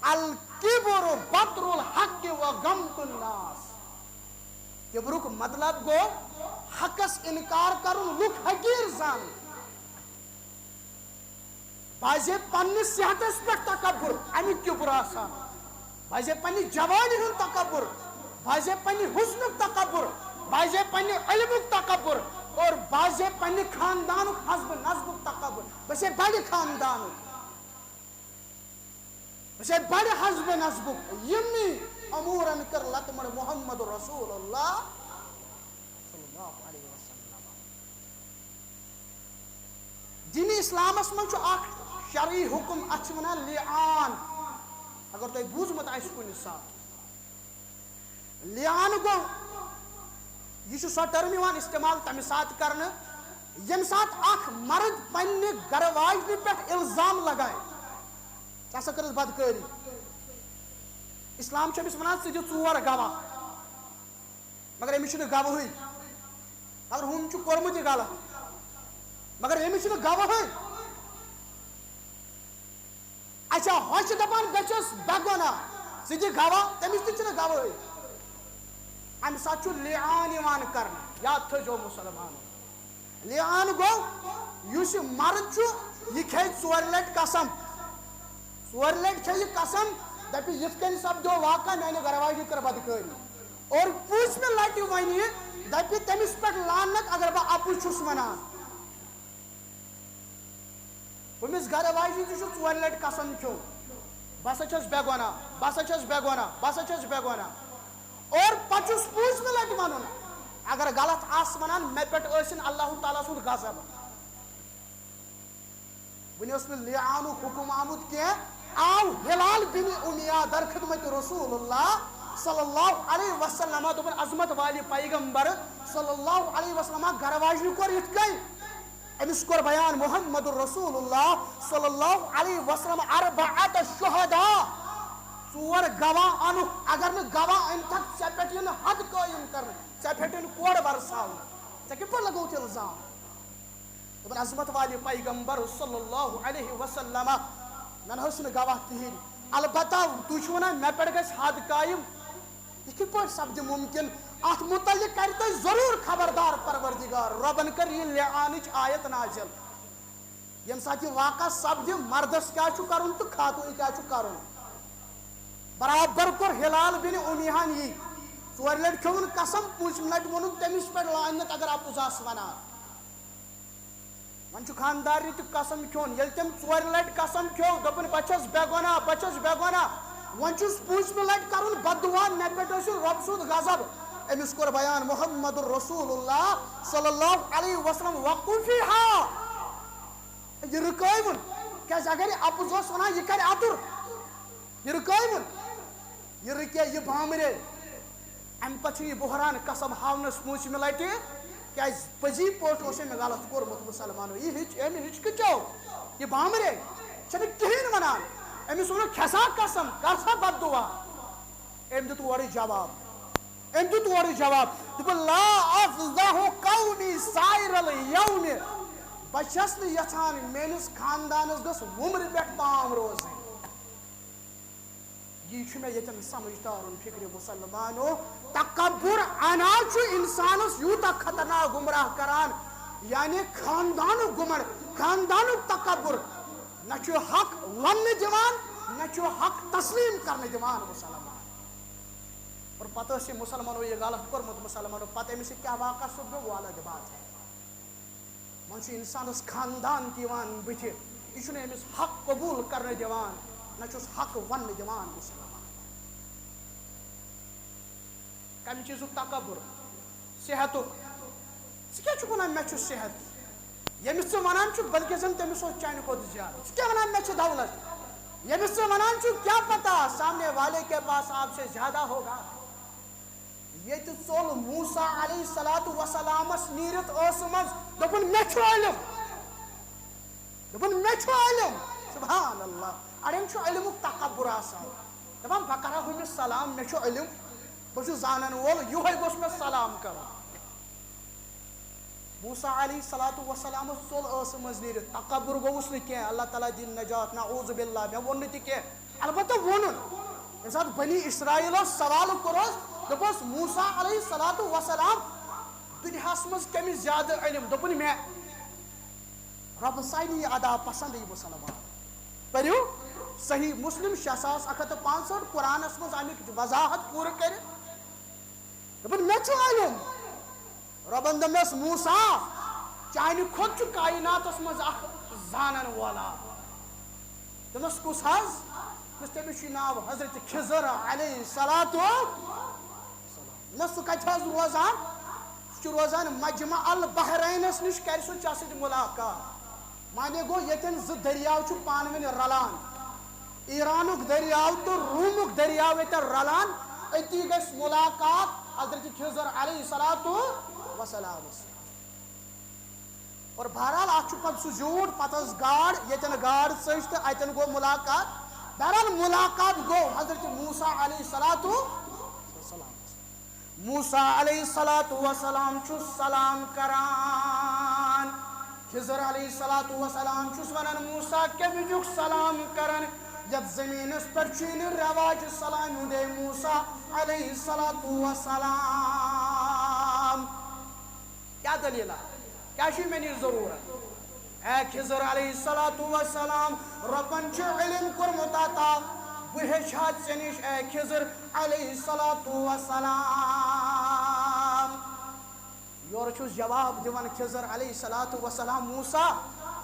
الکبر بطر الحق و غمط الناس۔ کِبرُک مطلب گوٚو حقس انکار کرُن، لُکھ حقیٖر زانٕنۍ۔ بعضے پننِس صحتس پٮ۪ٹھ تکبر، امیُک کِبُر آسان۔ بعضے پننہِ جوانی ہُنٛد تکبر، بعضے پننہِ حسنُک تکبر، بعضے پننہِ علمُک تکبر، اور بعضے پننہِ خاندانُک حسب نسبُک تکبر۔ بہٕ چھُسے بڑِ خاندانُک، بہٕ چھُسے بڑِ حسب نسبُک۔ یِمنٕے امورن کٔر لتہٕ مڑ محمد رسول اللہ صلی اللہ علیہ وسلم۔ دین اسلامس منٛز چھُ اکھ شرعی حکم، اتھ چھِ ونان لعان۔ اگر تۄہہِ بوٗزمُت آسہِ کُنہِ ساتہٕ۔ لعان گوٚو، یہِ چھُ سۄ ٹٔرم یِوان استعمال تَمہِ ساتہٕ کرنہٕ، ییٚمہِ ساتہٕ اکھ مرد پننہِ گرٕ واجنہِ پٮ۪ٹھ الزام لگایہِ، "ژےٚ ہسا کٔرٕتھ بدکٲری۔" اسلام چھُ أمِس وَنان، "ژٕ دِ ژور گواہ۔" مگر أمِس چھُنہٕ گواہٕے۔ مگر ہُم چھُ کوٚرمُت یہِ غلط، مگر أمِس چھُنہٕ گواہٕے۔ اچھا، ہۄ چھِ دَپان، "بہٕ چھَس بے گۄناہ، ژٕ دِ گواہ"، تٔمِس تہِ چھُنہٕ گواہٕے۔ اَمہِ ساتہٕ چھُ لعان یِوان کرنہٕ۔ یاد تھٲیزیو مُسلمانو، لعان گوٚو، یُس یہِ مرد چھُ، یہِ کھیٚیہِ ژورِ لٹہِ قسم۔ ژورِ لٹہِ کھیٚیہِ یہِ قسم، دَپہِ، "یِتھ کٔنۍ سپدیو واقعہ، میانہِ گرٕ واجنہِ کٔر بدکٲری۔" اور پوٗژمہِ لٹہِ وَنہِ یہِ، دَپہِ، "تٔمِس پٮ۪ٹھ لعنت، اگر بہٕ اَپُز چھُس وَنان۔" ہُمِس گرٕ واجنہِ تہِ چھُ ژورِ لٹہِ قسم کھیوٚن، "بہٕ ہسا چھَس بے گۄناہ، بہٕ ہسا چھَس بے گۄناہ، بہٕ ہسا چھَس بے گۄناہ۔" اور پتہٕ چھُس پوٗژمہِ لٹہِ وَنُن، اگر غلط آسہٕ وَنان، مےٚ پٮ۪ٹھ ٲسِن اللہ تعالیٰ سُنٛد غضب۔ وُنہِ اوس نہٕ لعانُک حُکُم آمُت کینٛہہ، آو ہلال بن امیہ در خدمت رسول اللہ صلی اللہ علیہ وسلم، دوٚپُن، "عظمت والہِ پیغمبر صلی اللہ علیہ وسلم گرٕ واجنہِ کوٚر یِتھ کٔنۍ۔" أمِس کوٚر بیان محمد رسول اللہ صلی اللہ علیہ وسلم، "اربعۃ شہداء"، ژور گواہ اَنُکھ، اگر نہٕ گواہ أنۍ تھکھ، ژےٚ پٮ۪ٹھ یِن حد قٲیِم کرنہٕ، ژےٚ پٮ۪ٹھ یِن کورٕ ورساونہٕ، ژےٚ کِتھ پٲٹھۍ لگووُتھ الزام؟ دوٚپُن، "عظمت والہِ پیغمبر صلی اللہ علیہ وسلم، مےٚ نہ حظ چھُنہٕ گواہ کِہیٖنۍ، البتہ تُہۍ چھِو وَنان مےٚ پٮ۪ٹھ گژھِ حد قٲیِم، یہِ کِتھ پٲٹھۍ سپدِ مُمکِن؟ اَتھ مُتعلِق کَرِ تۄہہِ ضروٗر خبردار پروردگار، رۄبَن کٔر یہِ لعانٕچ آیت نازِل۔ ییٚمہِ ساتہٕ یہِ واقعہ سپدِ، مردَس کیٛاہ چھُ کَرُن تہٕ خاتوٗنہِ کیٛاہ چھُ کَرُن؟" برابر کوٚر ہلال بن امیہن یی، ژورِ لٹہِ کھیوٚوُن قسم، پوٗژمہِ لٹہِ ووٚنُن تٔمِس پٮ۪ٹھ لعنت، اگر اَپُز آسہٕ وَنان۔ وۄنۍ چھُ خاندارنہِ تہِ قسم کھیوٚن۔ ییٚلہِ تٔمۍ ژورِ لٹہِ قسم کھیوٚو، دوٚپُن، "بہٕ چھَس بے گۄناہ، بہٕ چھَس بے گۄناہ"، وۄنۍ چھُس پوٗژمہِ لٹہِ کرُن بددعا، "مےٚ پٮ۪ٹھ ٲسِو رۄب سُنٛد غضب"۔ أمِس کوٚر بیان محمد رسول اللہ صلی اللہ علیہ وسلم، "وقفیہا"، یہِ رُکٲوُن، کیازِ اگر یہِ اَپُز اوس وَنان، یہِ کَرِ اَتُر، یہِ رُکٲوُن، یہِ رُکے، یہِ بامرے۔ اَمہِ پتہٕ چھُ یہِ بحران قسم ہاونس موسمہِ لٹہِ، کیازِ پٔزی پٲٹھۍ اوس أمۍ غلط کوٚرمُت مُسلمانو۔ یہِ ہیٚچھ، أمۍ ہیٚچھ کٔژو؟ یہِ بامرے چھنہٕ کِہیٖنۍ ونان۔ أمِس ووٚنُکھ، "کھےٚ سا قسم، کر سا بددعا۔" أمۍ دیُت اورٕ جواب، أمۍ دیُت اورٕ جواب، دوٚپُن، "لا افضح قومی سائر الیوم"، بہٕ چھَس نہٕ یژھان میٲنِس خاندانس گٔژھ وُمرِ پٮ۪ٹھ پام روزٕنۍ۔ یی چھُ مےٚ ییٚتٮ۪ن سمجھ تارُن فکرِ مُسلمانو۔ تکبر انا چھُ انسانس یوٗتاہ خطرناک گمراہ کران، یعنی خاندانُک گُمڑ، خاندانُک تکبر، نہ چھُ حق وننہٕ دِوان، نہ چھُ حق تسلیم کرنہٕ دِوان مُسلمان۔ اور پتہٕ ٲسۍ یہِ مُسلمانو یہِ غلط کوٚرمُت، مُسلمانو پتہٕ أمِس سۭتۍ کیٛاہ واقعہ سپدیو، وہ الگ بات ہے۔ وۄنۍ چھُ انسانس خاندان تہِ یِوان بٕتھِ، یہِ چھُنہٕ أمِس حق قبوٗل کرنہٕ دِوان، نہ چھُس حق وننہٕ دِوان مُسلمان۔ کمہِ چیٖزُک تکبر؟ صحتُک۔ ژٕ کیٛاہ چھُکھ ونان مےٚ چھُ صحت؟ ییٚمِس ژٕ ونان چھُکھ، بلکہِ زن تٔمِس اوس چانہِ کھۄتہٕ زیادٕ۔ ژٕ کیٛاہ ونان مےٚ چھُ دولت؟ ییٚمِس ژٕ ونان چھُکھ، کیا پتہ سامنے والے کے پاس آپ سے زیادہ ہوگا۔ ییٚتہِ ژوٚل موسیٰ علیہ الصلوۃ والسلامس نیٖرِتھ ٲسہٕ منٛز، دوٚپُن، "مےٚ چھُ علم"، دوٚپُن، "مےٚ چھُ علم"۔ سبحان اللہ، اڑٮ۪ن چھُ علمُک تکبر آسان، دپان، "بہٕ کرا ہُمِس سلام، مےٚ چھُ علم، بہٕ چھُس زانن وول، یِہوے گوٚژھ مےٚ سلام کرُن"۔ موسیٰ علیہ الصلوۃ والسلامس ژوٚل ٲسہٕ منٛز نیٖرِتھ، تکبر گوٚوُس نہٕ کینٛہہ، اللہ تعالیٰ دِن نجات، نعوذ باللہ، مےٚ ووٚن نہٕ تہِ کینٛہہ۔ البتہ ووٚنُن، ییٚمہِ ساتہٕ بنی اسرائیلو سوال کوٚرُس، دوٚپُس، "موسیٰ علیہ الصلوۃ والسلام دُنیاہس منٛز کٔمِس زیادٕ علم؟" دوٚپُن، "مےٚ۔" رۄبہٕ سانی ادا پسند یہِ مُسلمان۔ پٔرِو صحیح مسلم شےٚ ساس اکھ ہتھ تہٕ پانٛژہٲٹھ، قرآنس منٛز امیُک وضاحت پوٗرٕ کٔرِتھ۔ دوٚپُن، "مےٚ چھُ علم۔" رۄبن دوٚپنس، "موسیٰ، چانہِ کھۄتہٕ چھُ کائناتس منٛز اکھ زانن وول اکھ۔" دوٚپنس، "کُس حظ؟" دوٚپنس، "تٔمِس چھُ ناو حضرت خضر علیہ الصلوۃ والسلام۔" دوٚپنس، "سُہ کتہِ حظ روزان؟" "سُہ چھُ روزان مجمع البحرینس نِش، کرِ سُہ ژےٚ سۭتۍ ملاقات۔" معنی گوٚو، ییٚتٮ۪ن زٕ دٔریاو چھِ پانہٕ ؤنۍ رلان، ایرانُک دٔریاو تہٕ روٗمُک دٔریاو ییٚتٮ۪ن رلان، أتی گژھِ مُلاقات حضرت خضر علیہ الصلوۃ والسلامس۔ اور بہرحال، اتھ چھُ پتہٕ سُہ زیوٗٹھ، پتہٕ ٲس گاڈ، ییٚتٮ۪ن گاڈ ژٔج تہٕ اتٮ۪ن گوٚو مُلاقات۔ بہرحال، مُلاقات گوٚو حضرت موسیٰ علیہ الصلوۃ والسلام۔ موسیٰ علیہ الصلوۃ والسلام چھُ سلام کران۔ خضر علیہ الصلوۃ والسلام چھُس ونان، موسیٰ کمہِ موجوٗب سلام کران؟ یتھ زمینس پٮ۪ٹھ چھُے نہٕ رواج سلامہِ ہُنٛد، اے موسیٰ علیہ الصلوۃ والسلام۔ کیا دلیل ہے؟ کیا چھُے مےٚ نِش ضروٗرت؟ اے خضر علیہ الصلوۃ والسلام، رۄبن چھُ علم کوٚرمُت عطا، بہٕ ہیٚچھِ ہا ژےٚ نِش، اے خضر علیہ الصلوۃ والسلام۔ یورٕ چھُس جواب دِوان خضر علیہ الصلوۃ والسلام، موسیٰ،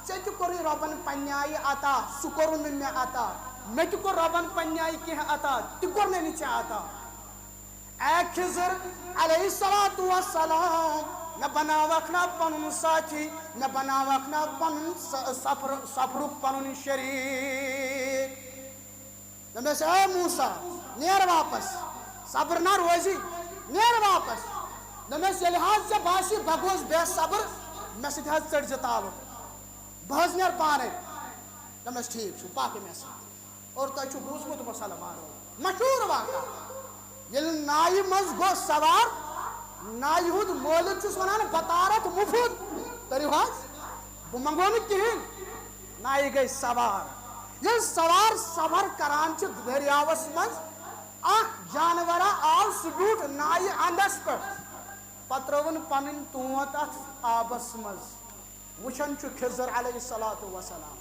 ژےٚ تہِ کوٚرُے رۄبن پننہِ آیہِ عطا، سُہ کوٚرُن نہٕ مےٚ عطا، مےٚ تہِ کوٚر رۄبن پننہِ آیہِ کینٛہہ عطا، تہِ کوٚر نہٕ ژےٚ عطا۔ اے خضر علیہ الصلوۃ والسلام، مےٚ بناوکھ نا پنُن ساتھی، مےٚ بناوکھ نا پنُن س-، سفر، سفرُک پنُن شریٖک۔ دوٚپمَس، اے موسیٰ، نیر واپس، صبر نہ روزی، نیر واپس۔ دوٚپمَس، ییٚلہِ حظ ژےٚ باسی بہٕ گوس بے صبر، مےٚ سۭتۍ حظ ژٔٹۍ زِ تعلق، بہٕ حظ نیر پانے۔ دوٚپمَس، ٹھیٖک چھُ، پکھ مےٚ سۭتۍ۔ اور تۄہہِ چھُ بوٗزمُت مُسلمانو مشہوٗر واقعہ، ییٚلہِ نایہِ منٛز گوٚو سوار، نایہِ ہُنٛد مٲلِک چھُس وَنان، بطارت مُفت کٔرِو حظ، بہٕ منٛگو نہٕ کِہیٖنۍ۔ نایہِ گٔے سوار۔ ییٚلہِ سوار سفر کران چھِ دٔریاوَس منٛز، اکھ جانورا آو، سُہ بیوٗٹھ نایہِ اَنٛدَس پٮ۪ٹھ، پتہٕ ترٲوٕن پنٕنۍ تونٛت اَتھ آبَس منٛز۔ وٕچھان چھُ خضر علیہ الصلوۃ والسلام۔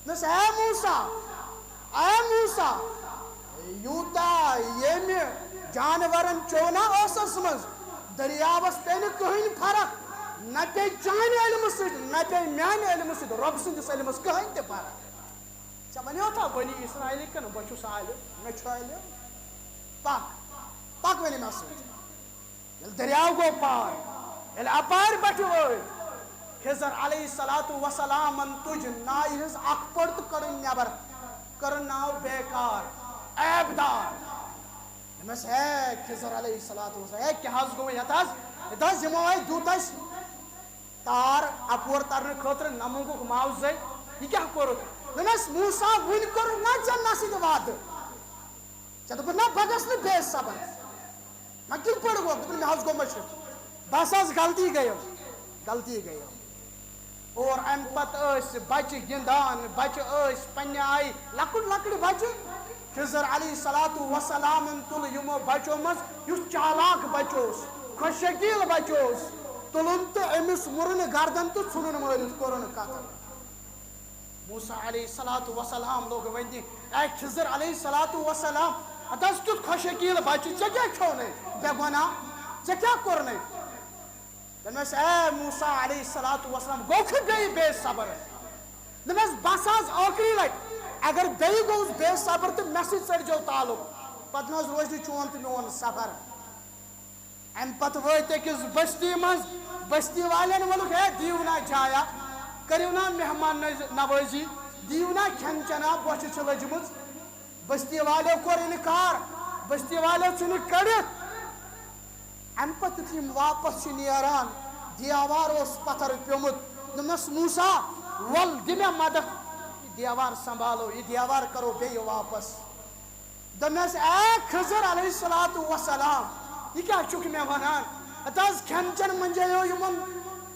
دوٚپمَس، اے موسیٰ، اے موسیٰ، یوٗتاہ ییٚمہِ جانورن چونا ٲسس منٛز، دٔریاوس پیٚیہِ نہٕ کٕہٕنۍ فرق، نہ پیٚیہِ چانہِ علمہٕ سۭتۍ، نہ پیٚیہِ میانہِ علمہٕ سۭتۍ، رۄب سٕنٛدِس علمس کٕہٕنۍ تہِ فرق۔ ژےٚ وَنیوتھا بنی اسرائیلٕکۍ کِنہٕ بہٕ چھُس عالم، مےٚ چھُ علم؟ پکھ، پکھ وۄنۍ مےٚ سۭتۍ۔ ییٚلہِ دٔریاو گوٚو پار، ییٚلہِ اپارِ بٹھِ وٲتۍ، خضر علیہ الصلوۃ والسلامن تُج نایہِ ہٕنٛز اکھ پٔٹ تہٕ کٔڑٕن نٮ۪بر، کٔرٕن ناو بیکار، عیب دار۔ دوٚپمس، ہے خضر علیہ الصلوۃ والسلام، ہے کیٛاہ حظ گوٚو یتھ حظ؟ یتھ حظ یِمو اَسہِ دیُت اَسہِ تار اپور ترنہٕ خٲطرٕ، نہ منٛگُکھ معاوضے، یہِ کیٛاہ کوٚرُتھ؟ دوٚپمس، موسیٰ، وُنہِ کوٚرُتھ نا ژےٚ مےٚ سۭتۍ وعدٕ؟ ژےٚ دوٚپُتھ نا بہٕ گژھٕ نہٕ بے صبر۔ نہ کِتھ پٲٹھۍ گوٚو؟ دوٚپُن، مےٚ حظ گوٚو مٔشِتھ۔ بس حظ غلطی گٔیَم، غلطی گٔیَم۔ اور اَمہِ پتہٕ ٲسۍ بچہِ گِنٛدان، بچہِ ٲسۍ پننہِ آیہِ لۄکٕٹۍ لۄکٕٹۍ بچہِ۔ خضر علیہ الصلوۃ والسلامن تُل یِمو بچو منٛز یُس چالاک بچہِ اوس، خۄش شکیٖل بچہِ اوس، تُلُن تہٕ أمِس وُرُن گردن تہٕ ژھُنُن مٲرِتھ، کوٚرُن قتل۔ موسیٰ علیہ الصلوۃ والسلام لوگ وننہِ، اے خضر علیہ الصلوۃ والسلام، اتھ حظ کیُتھ خۄش شکیٖل بچہِ، ژےٚ کیٛاہ کھیوٚو نَے؟ بے گۄناہ، ژےٚ کیٛاہ کوٚر نَے؟ دوٚپمس، اے موسیٰ علیہ الصلوۃ والسلام، گوٚو کھہٕ بیٚیہِ بے صبر؟ دوٚپمس، بس حظ ٲخری لٹہِ، اگر بیٚیہِ گوٚوُس بے صبر تہٕ مےٚ سۭتۍ ژٔٹۍزیو تعلق، پتہٕ نہٕ حظ روزِ نہٕ چون تہٕ میون سفر۔ امہِ پتہٕ وٲتۍ أکِس بستی منٛز، بستی والٮ۪ن ووٚنُکھ، ہے دیٖو نا جایا، کٔرِو نا مہمان نز-، نوٲزی، دیٖو نا کھٮ۪ن چٮ۪نا، بۄچھِ چھِ لٔجمٕژ۔ بستی والیو کوٚر انکار، بستی والیو ژھٕنِکھ کٔڑِتھ۔ امہِ پتہٕ یُتھُے یِم واپس چھِ نیران، دیوار اوس پتھر پیوٚمُت۔ دوٚپمس، موسیٰ، ول دِ مےٚ مدد، یہِ دیوار سنبھالو، یہِ دیوار کرو بیٚیہِ واپس۔ دوٚپمَس، اے خضر علیہ الصلوۃ والسلام، یہِ کیٛاہ چھُکھ مےٚ وَنان؟ ہَتہٕ حظ کھٮ۪ن چٮ۪ن منٛجیو یِمَن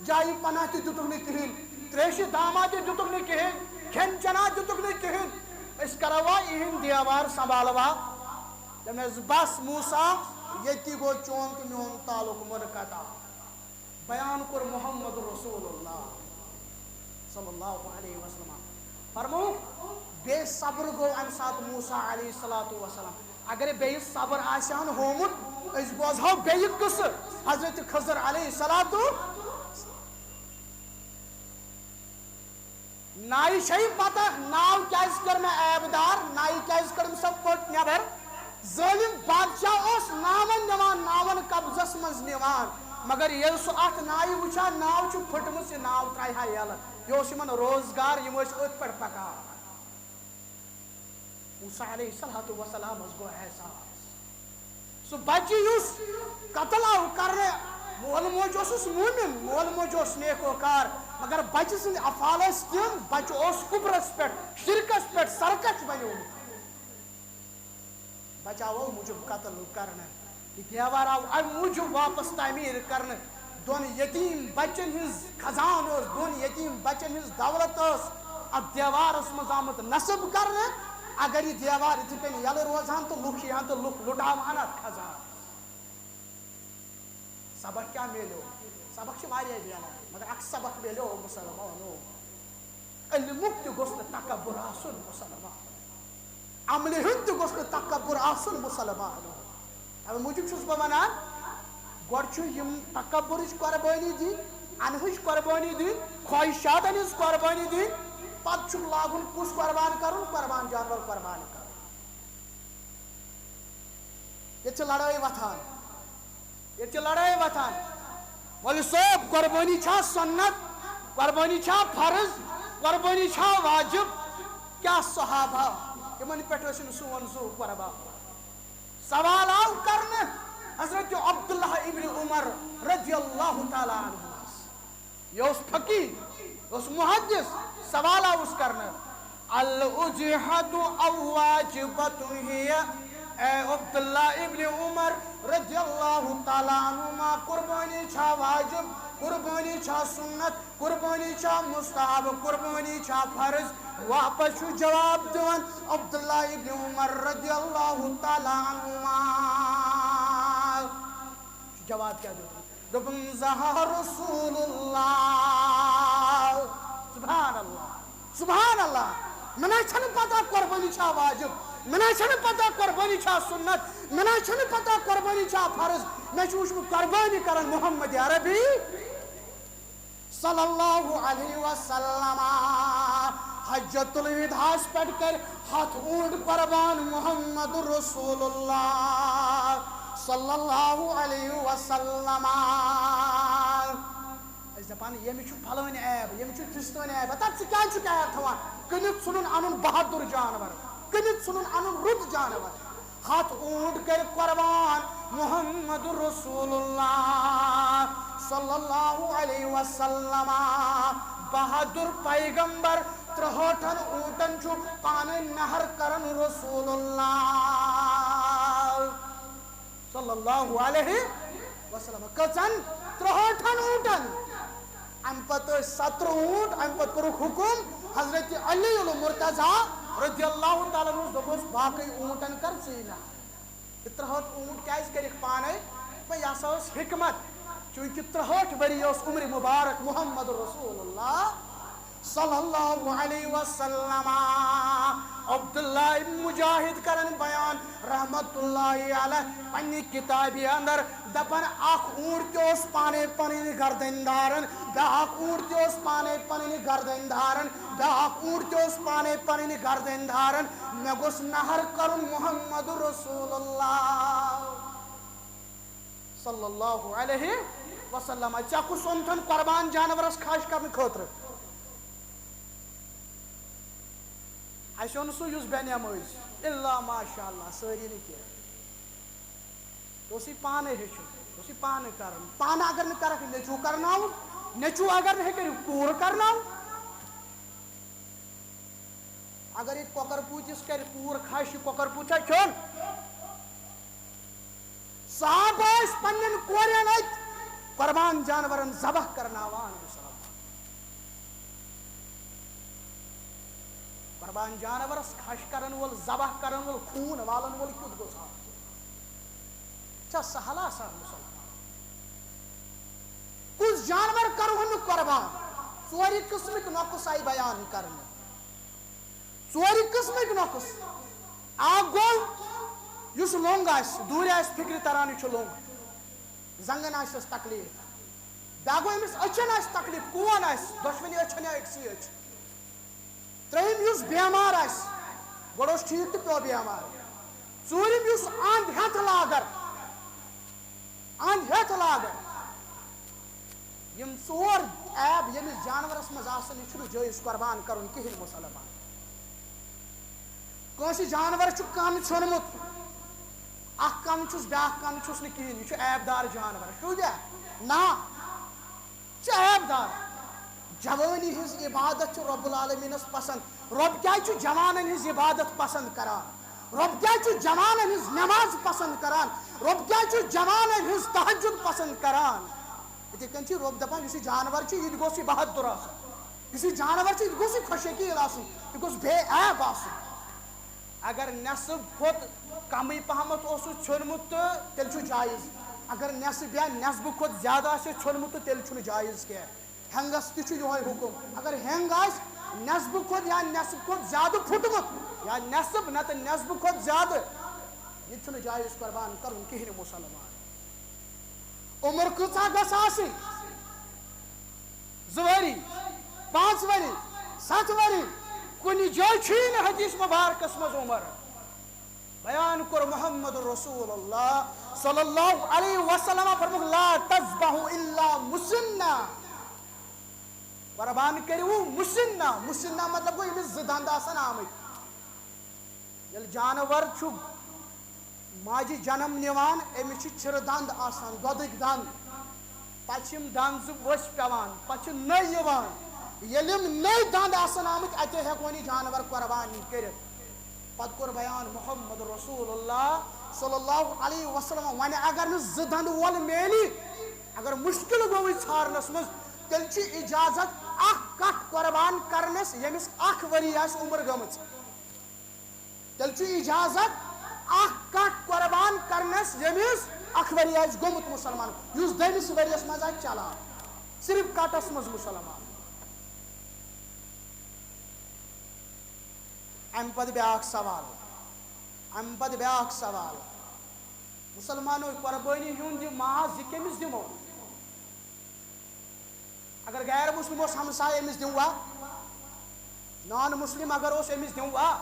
جایہِ پناہ تہِ دِتُکھ نہٕ کِہیٖنۍ، ترٛیشہِ دامہ تہِ دِتُکھ نہٕ کِہیٖنۍ، کھٮ۪ن چٮ۪نا دِتُکھ نہٕ کِہیٖنۍ۔ أسۍ کَروا یِہِنٛدۍ دیوار سنبھالوا؟ دوٚپمَس، بَس موسیٰ، ییٚتی گوٚو چون تہٕ میون تعلق منقطع۔ بیان کوٚر محمد رسول اللہ صلی اللہ علیہ وسلم۔ فرمووُکھ، بے صبر گوٚو اَمہِ ساتہٕ موسیٰ علیہ الصلوۃ والسلام۔ اگرے بیٚیہِ صبر آسہِ ہن ہومُت، أسۍ بوزہو بیٚیہِ قصہٕ حضرت خضر علیہ الصلوۃ۔ نایہِ چھے پتہ، ناو کیازِ کٔر مےٚ عیب دار، نایہِ کیازِ کٔڑٕم سۄ پٔٹ نٮ۪بر؟ ظٲلم بادشاہ اوس ناون نِوان، ناون قبضس منٛز نِوان، مگر ییٚلہِ سُہ اتھ نایہِ وٕچھان، ناو چھُ پھٔٹمٕژ، یہِ ناو ترٛایہِ ہا یَلہٕ۔ یہِ اوس یِمن روزگار، یِم ٲسۍ أتھۍ پٮ۪ٹھ پکان۔ موسیٰ علیہ الصلوۃ والسلامس گوٚو احساس، سُہ بچہِ یُس قتل آو کرنہٕ، مول موج اوسُس مومن، مول موج اوس نیکوکار، مگر بچہِ سٕنٛدۍ افعال ٲسۍ تِم، بچہِ اوس کفرس پٮ۪ٹھ، شرکس پٮ۪ٹھ سرکش بنیومُت۔ بچہِ آو امہِ موٗجوٗب قتل کرنہٕ۔ یہِ دیوار آو امہِ موٗجوٗب واپس تعمیٖر کرنہٕ۔ دۄن یتیٖم بچن ہٕنٛز خزانہٕ اوس، دۄن یتیٖم بچن ہٕنٛز دولت ٲس اتھ دیوارس منٛز آمٕژ نصب کرنہٕ۔ اگر یہِ دیوار یِتھٕ کٔنۍ یلہٕ روزہان تہٕ لُکھ یِہن تہٕ لُکھ لُٹاوہن اتھ خزانس۔ سبق کیٛاہ میلیو؟ سبق چھِ واریاہ میلان، مگر اکھ سبق میلیو مُسلمانو۔ علمُک تہِ گوٚژھ نہٕ تکبر آسُن مُسلمان، عملہِ ہُنٛد تہِ گوٚژھ نہٕ تکبر آسُن مُسلمان۔ تَمہِ موٗجوٗب چھُس بہٕ وَنان، گۄڈٕ چھُ یِم تکبرٕچ قۄربٲنی دِنۍ، اَنہٕچ قۄربٲنی دِنۍ، خواہشاتَن ہٕنٛز قۄربٲنی دِنۍ، پَتہٕ چھُکھ لاگُن کُس قۄربان کَرُن؟ قۄربان جانوَر قۄربان کَرُن۔ ییٚتہِ چھِ لڑٲے وۄتھان، ییٚتہِ چھِ لڑٲے وۄتھان۔ مولوی صٲب، قۄربٲنی چھا سُنت؟ قۄربٲنی چھا فرض؟ قۄربٲنی چھا واجب؟ کیٛاہ صحابہ، یِمن پٮ۪ٹھ ٲسِن سون زُو قۄربان؟ سوال آو کرنہٕ حضرت عبداللہ ابن عمر رضی اللہ تعالیٰ عنہمس۔ یہِ اوس فقیہ، یہِ اوس محدث، سوال آوُس کرنہٕ، "الأضحیۃ أواجبۃ ہی؟" اے عبداللہ ابن عمر رضی اللہ تعالیٰ عنہما، قربٲنی چھا واجب؟ قربٲنی چھا سُنت؟ قربٲنی چھا مستحب؟ قربٲنی چھا فرض؟ واپس چھُ جواب دِوان عبداللہ ابن عمر رضی اللہ تعالیٰ عنہما۔ جواب کیٛاہ دیُت؟ دوٚپُن، "ضحیٰ رسول اللہ۔" سبحان اللہ، سبحان اللہ۔ مےٚ نہ چھنہٕ پتہ قۄربٲنی چھا واجب، مےٚ نہ چھنہٕ پتہ قۄربٲنی چھا سُنت، مےٚ نہ چھنہٕ پتہ قۄربٲنی چھا فرض۔ مےٚ چھُ وٕچھمُت قۄربٲنی کران محمد عربی صلی اللہ علیہ وسلم۔ حجۃ الوداعس پٮ۪ٹھ کٔرۍ ہتھ اوٗنٹ قۄربان محمد رسول اللہ صلی اللہ علیہ وسلم۔ أسۍ دَپان، ییٚمِس چھُ پھلٲنۍ عیب، ییٚمِس چھُ فِستٲنۍ عیب، ہتا ژٕ کیٛازِ چھُکھ عیب تھاوان؟ کٕنِتھ ژھُنُن اَنُن بہادُر جانور، کٕنِتھ ژھُنُن اَنُن رُت جانور۔ ہتھ اوٗنٹ کٔرۍ قۄربان محمد رسول اللہ صلی اللہ علیہ وسلم۔ بہادُر پیغمبر ترٛہٲٹھن اوٗنٹن چھُ پانے نہر کران رسول اللہ صلی اللہ علیہ وسلم۔ کٔژن؟ ترٛہٲٹھن اوٗنٹن۔ امہِ پتہٕ ٲسۍ سترہ اوٗنٹ، امہِ پتہٕ کوٚرُکھ حُکُم، حضرت علی المرتضیٰ رضی اللہ تعالیٰ عنہس دوٚپُس، "باقٕے اوٗنٹن کر ژٕے نہر۔" یہِ ترٛہٲٹھ اوٗنٹ کیٛازِ کٔرِکھ پانے؟ دوٚپُن، یہِ ہسا ٲس حکمت، چوٗنٛکہِ ترٛہٲٹھ ؤری اوس عمر مبارک محمد رسول اللہ صلی اللہ علیہ وسلم۔ عبداللہ ابن مجاہد کرن بیان رحمت اللہ علیہ پننہِ کتابہِ اندر، دپان، اکھ اوٗنٹ تہِ اوس پانے پنٕنۍ گردن داران، بیاکھ اوٗنٹ تہِ اوس پانے پنٕنۍ گردن داران، بیاکھ اوٗنٹ تہِ اوس پانے پنٕنۍ گردن داران۔ مےٚ گوٚژھ نہر کرُن محمد رسول اللہ صلی اللہ علیہ وسلم۔ ژےٚ کُس اوٚنتھن قۄربان جانورس خاش کرنہٕ خٲطرٕ؟ اَسہِ اوٚن سُہ یُس بے نمٲز، الا ماشاء اللہ، سٲری نہٕ کینٛہہ۔ ژےٚ اوسُے پانے ہیٚچھُن، ژےٚ اوسُے پانے کرُن۔ پانہٕ اگر نہٕ کرکھ، نیٚچوٗ کرناوُن، نیٚچوٗ اگر نہٕ ہیٚکہِ کٔرِتھ، کوٗر کرناوُن۔ اگر ییٚتہِ کۄکر پوٗتِس کرِ کوٗر خاش، یہِ کۄکر پوٗت چھا کھیوٚن؟ صحابہ ٲسۍ پننٮ۪ن کورٮ۪ن اتھۍ قۄربان جانورن ذبح کرناوان۔ قۄربان جانورس خاش کرن وول، ذبح کرن وول، خوٗن والن وول کیُتھ گوٚژھ آسُن؟ چھا سہل آسان مُسلمان؟ کُس جانور کرہون نہٕ قۄربان؟ ژورِ قٕسمٕکۍ نۄقُص آیہِ بیان کرنہٕ۔ ژورِ قٕسمٕکۍ نۄقُص۔ اکھ گوٚو، یُس لوٚنٛگ آسہِ، دوٗرِ آسہِ فِکرِ تران، یہِ چھُ لوٚنٛگ، زنٛگن آسٮ۪س تکلیف۔ بیٛاکھ گوٚو، أمِس أچھن آسہِ تکلیف، کوٗن آسہِ، دۄشوٕنی أچھن یا أکسٕے أچھ۔ ترٛیٚیِم، یُس بٮ۪مار آسہِ، گۄڈٕ اوس ٹھیٖک تہٕ پیوٚو بٮ۪مار۔ ژوٗرِم، یُس اَنٛد ہٮ۪تھ لاگر، اَنٛد ہٮ۪تھ لاگر۔ یِم ژور عیب ییٚمِس جانورس منٛز آسن، یہِ چھُنہٕ جٲیِز قۄربان کرُن کِہیٖنۍ مُسلمان۔ کٲنٛسہِ جانور چھُ کَن ژھیوٚنمُت، اکھ کَن چھُس، بیٛاکھ کَن چھُس نہٕ کِہیٖنۍ، یہِ چھُ عیب دار جانور، چھُو دیا؟ نہ، یہِ چھُ عیب دار۔ جوٲنی ہٕنٛز عبادت چھِ رب العالمینس پسند۔ رب کیٛازِ چھُ جوانن ہٕنٛز عبادت پسند کران؟ رب کیٛازِ چھُ جوانن ہٕنٛز نماز پسند کران؟ رب کیٛازِ چھُ جوانن ہٕنٛز تہجد پسند کران؟ یِتھے کٔنۍ چھُ رب دپان، یُس یہِ جانور چھُ، یہِ تہِ گوٚژھ یہِ بہادُر آسُن، یُس یہِ جانور چھُ، یہِ تہِ گوٚژھ یہِ خۄش عقیٖل آسُن، یہِ گوٚژھ بے عیب آسُن۔ اگر نٮ۪صٕب کھۄتہٕ کمٕے پہمتھ اوسُس ژھیوٚنمُت، تہٕ تیٚلہِ چھُ جٲیز۔ اگر نٮ۪صٕب یا نٮ۪صبہٕ کھۄتہٕ زیادٕ آسہِ ژھیوٚنمُت، تہٕ تیٚلہِ چھُنہٕ جٲیز کینٛہہ۔ ہٮ۪نٛگس تہِ چھُ یِہوٚے حُکُم۔ اگر ہٮ۪نٛگ آسہِ نٮ۪صبہٕ کھۄتہٕ یا نٮ۪صبہٕ کھۄتہٕ زیادٕ پھُٹمُت، یا نٮ۪صٕب نتہٕ نٮ۪صبہٕ کھۄتہٕ زیادٕ، یہِ تہِ چھُنہٕ جٲیز قۄربان کرُن کِہیٖنۍ مُسلمان۔ عمر کۭژاہ گژھِ آسٕنۍ؟ زٕ ؤری، پانٛژھ ؤری، ستھ ؤری، کُنہِ جایہِ چھُیی نہٕ حدیث مبارکس منٛز عمر۔ بیان کوٚر محمد رسول اللہ صلی اللہ علیہ وسلم، فرمووُکھ، "لا تذبحوا الا مسنہ"۔ قربان کٔرِو مسنہ۔ مسنہ مطلب گوٚو، ییٚمِس زٕ دنٛد آسن آمٕتۍ۔ ییٚلہِ جانور چھُ ماجہِ جنم نِوان، أمِس چھِ چھِرٕ دنٛد آسان، دۄدٕکۍ دنٛد۔ پتہٕ چھِ یِم دنٛد زٕ ؤسۍ پٮ۪وان، پتہٕ چھِ نٔے یِوان۔ ییٚلہِ یِم نٔے دنٛد آسن آمٕتۍ، اتے ہٮ۪کون یہِ جانور قۄربان کٔرِتھ۔ پتہٕ کوٚر بیان محمد رسول اللہ صلی اللہ علیہ وسلم، وۄنۍ اگر نہٕ زٕ دنٛد وول میلی، اگر مشکل گوٚوٕے ژھارنس منٛز، تیٚلہِ چھُ اجازت اکھ کٹھ قۄربان کرنس، ییٚمِس اکھ ؤری آسہِ عمر گٔمٕژ۔ تیٚلہِ چھُ اجازت اکھ کٹھ قۄربان کرنس، ییٚمِس اکھ ؤری آسہِ گوٚمُت مُسلمان، یُس دٔیمِس ؤریَس منٛز آسہِ چلان، صرف کٹس منٛز مُسلمان۔ امہِ پتہٕ بیٛاکھ سوال، امہِ پتہٕ بیٛاکھ سوال، مُسلمانو، قۄربٲنی ہُنٛد یہِ ماز، یہِ کٔمِس دِمو؟ اگر غیر مسلم اوس ہمسایہِ، أمِس دِموا؟ نان مسلم اگر اوس، أمِس دِموا؟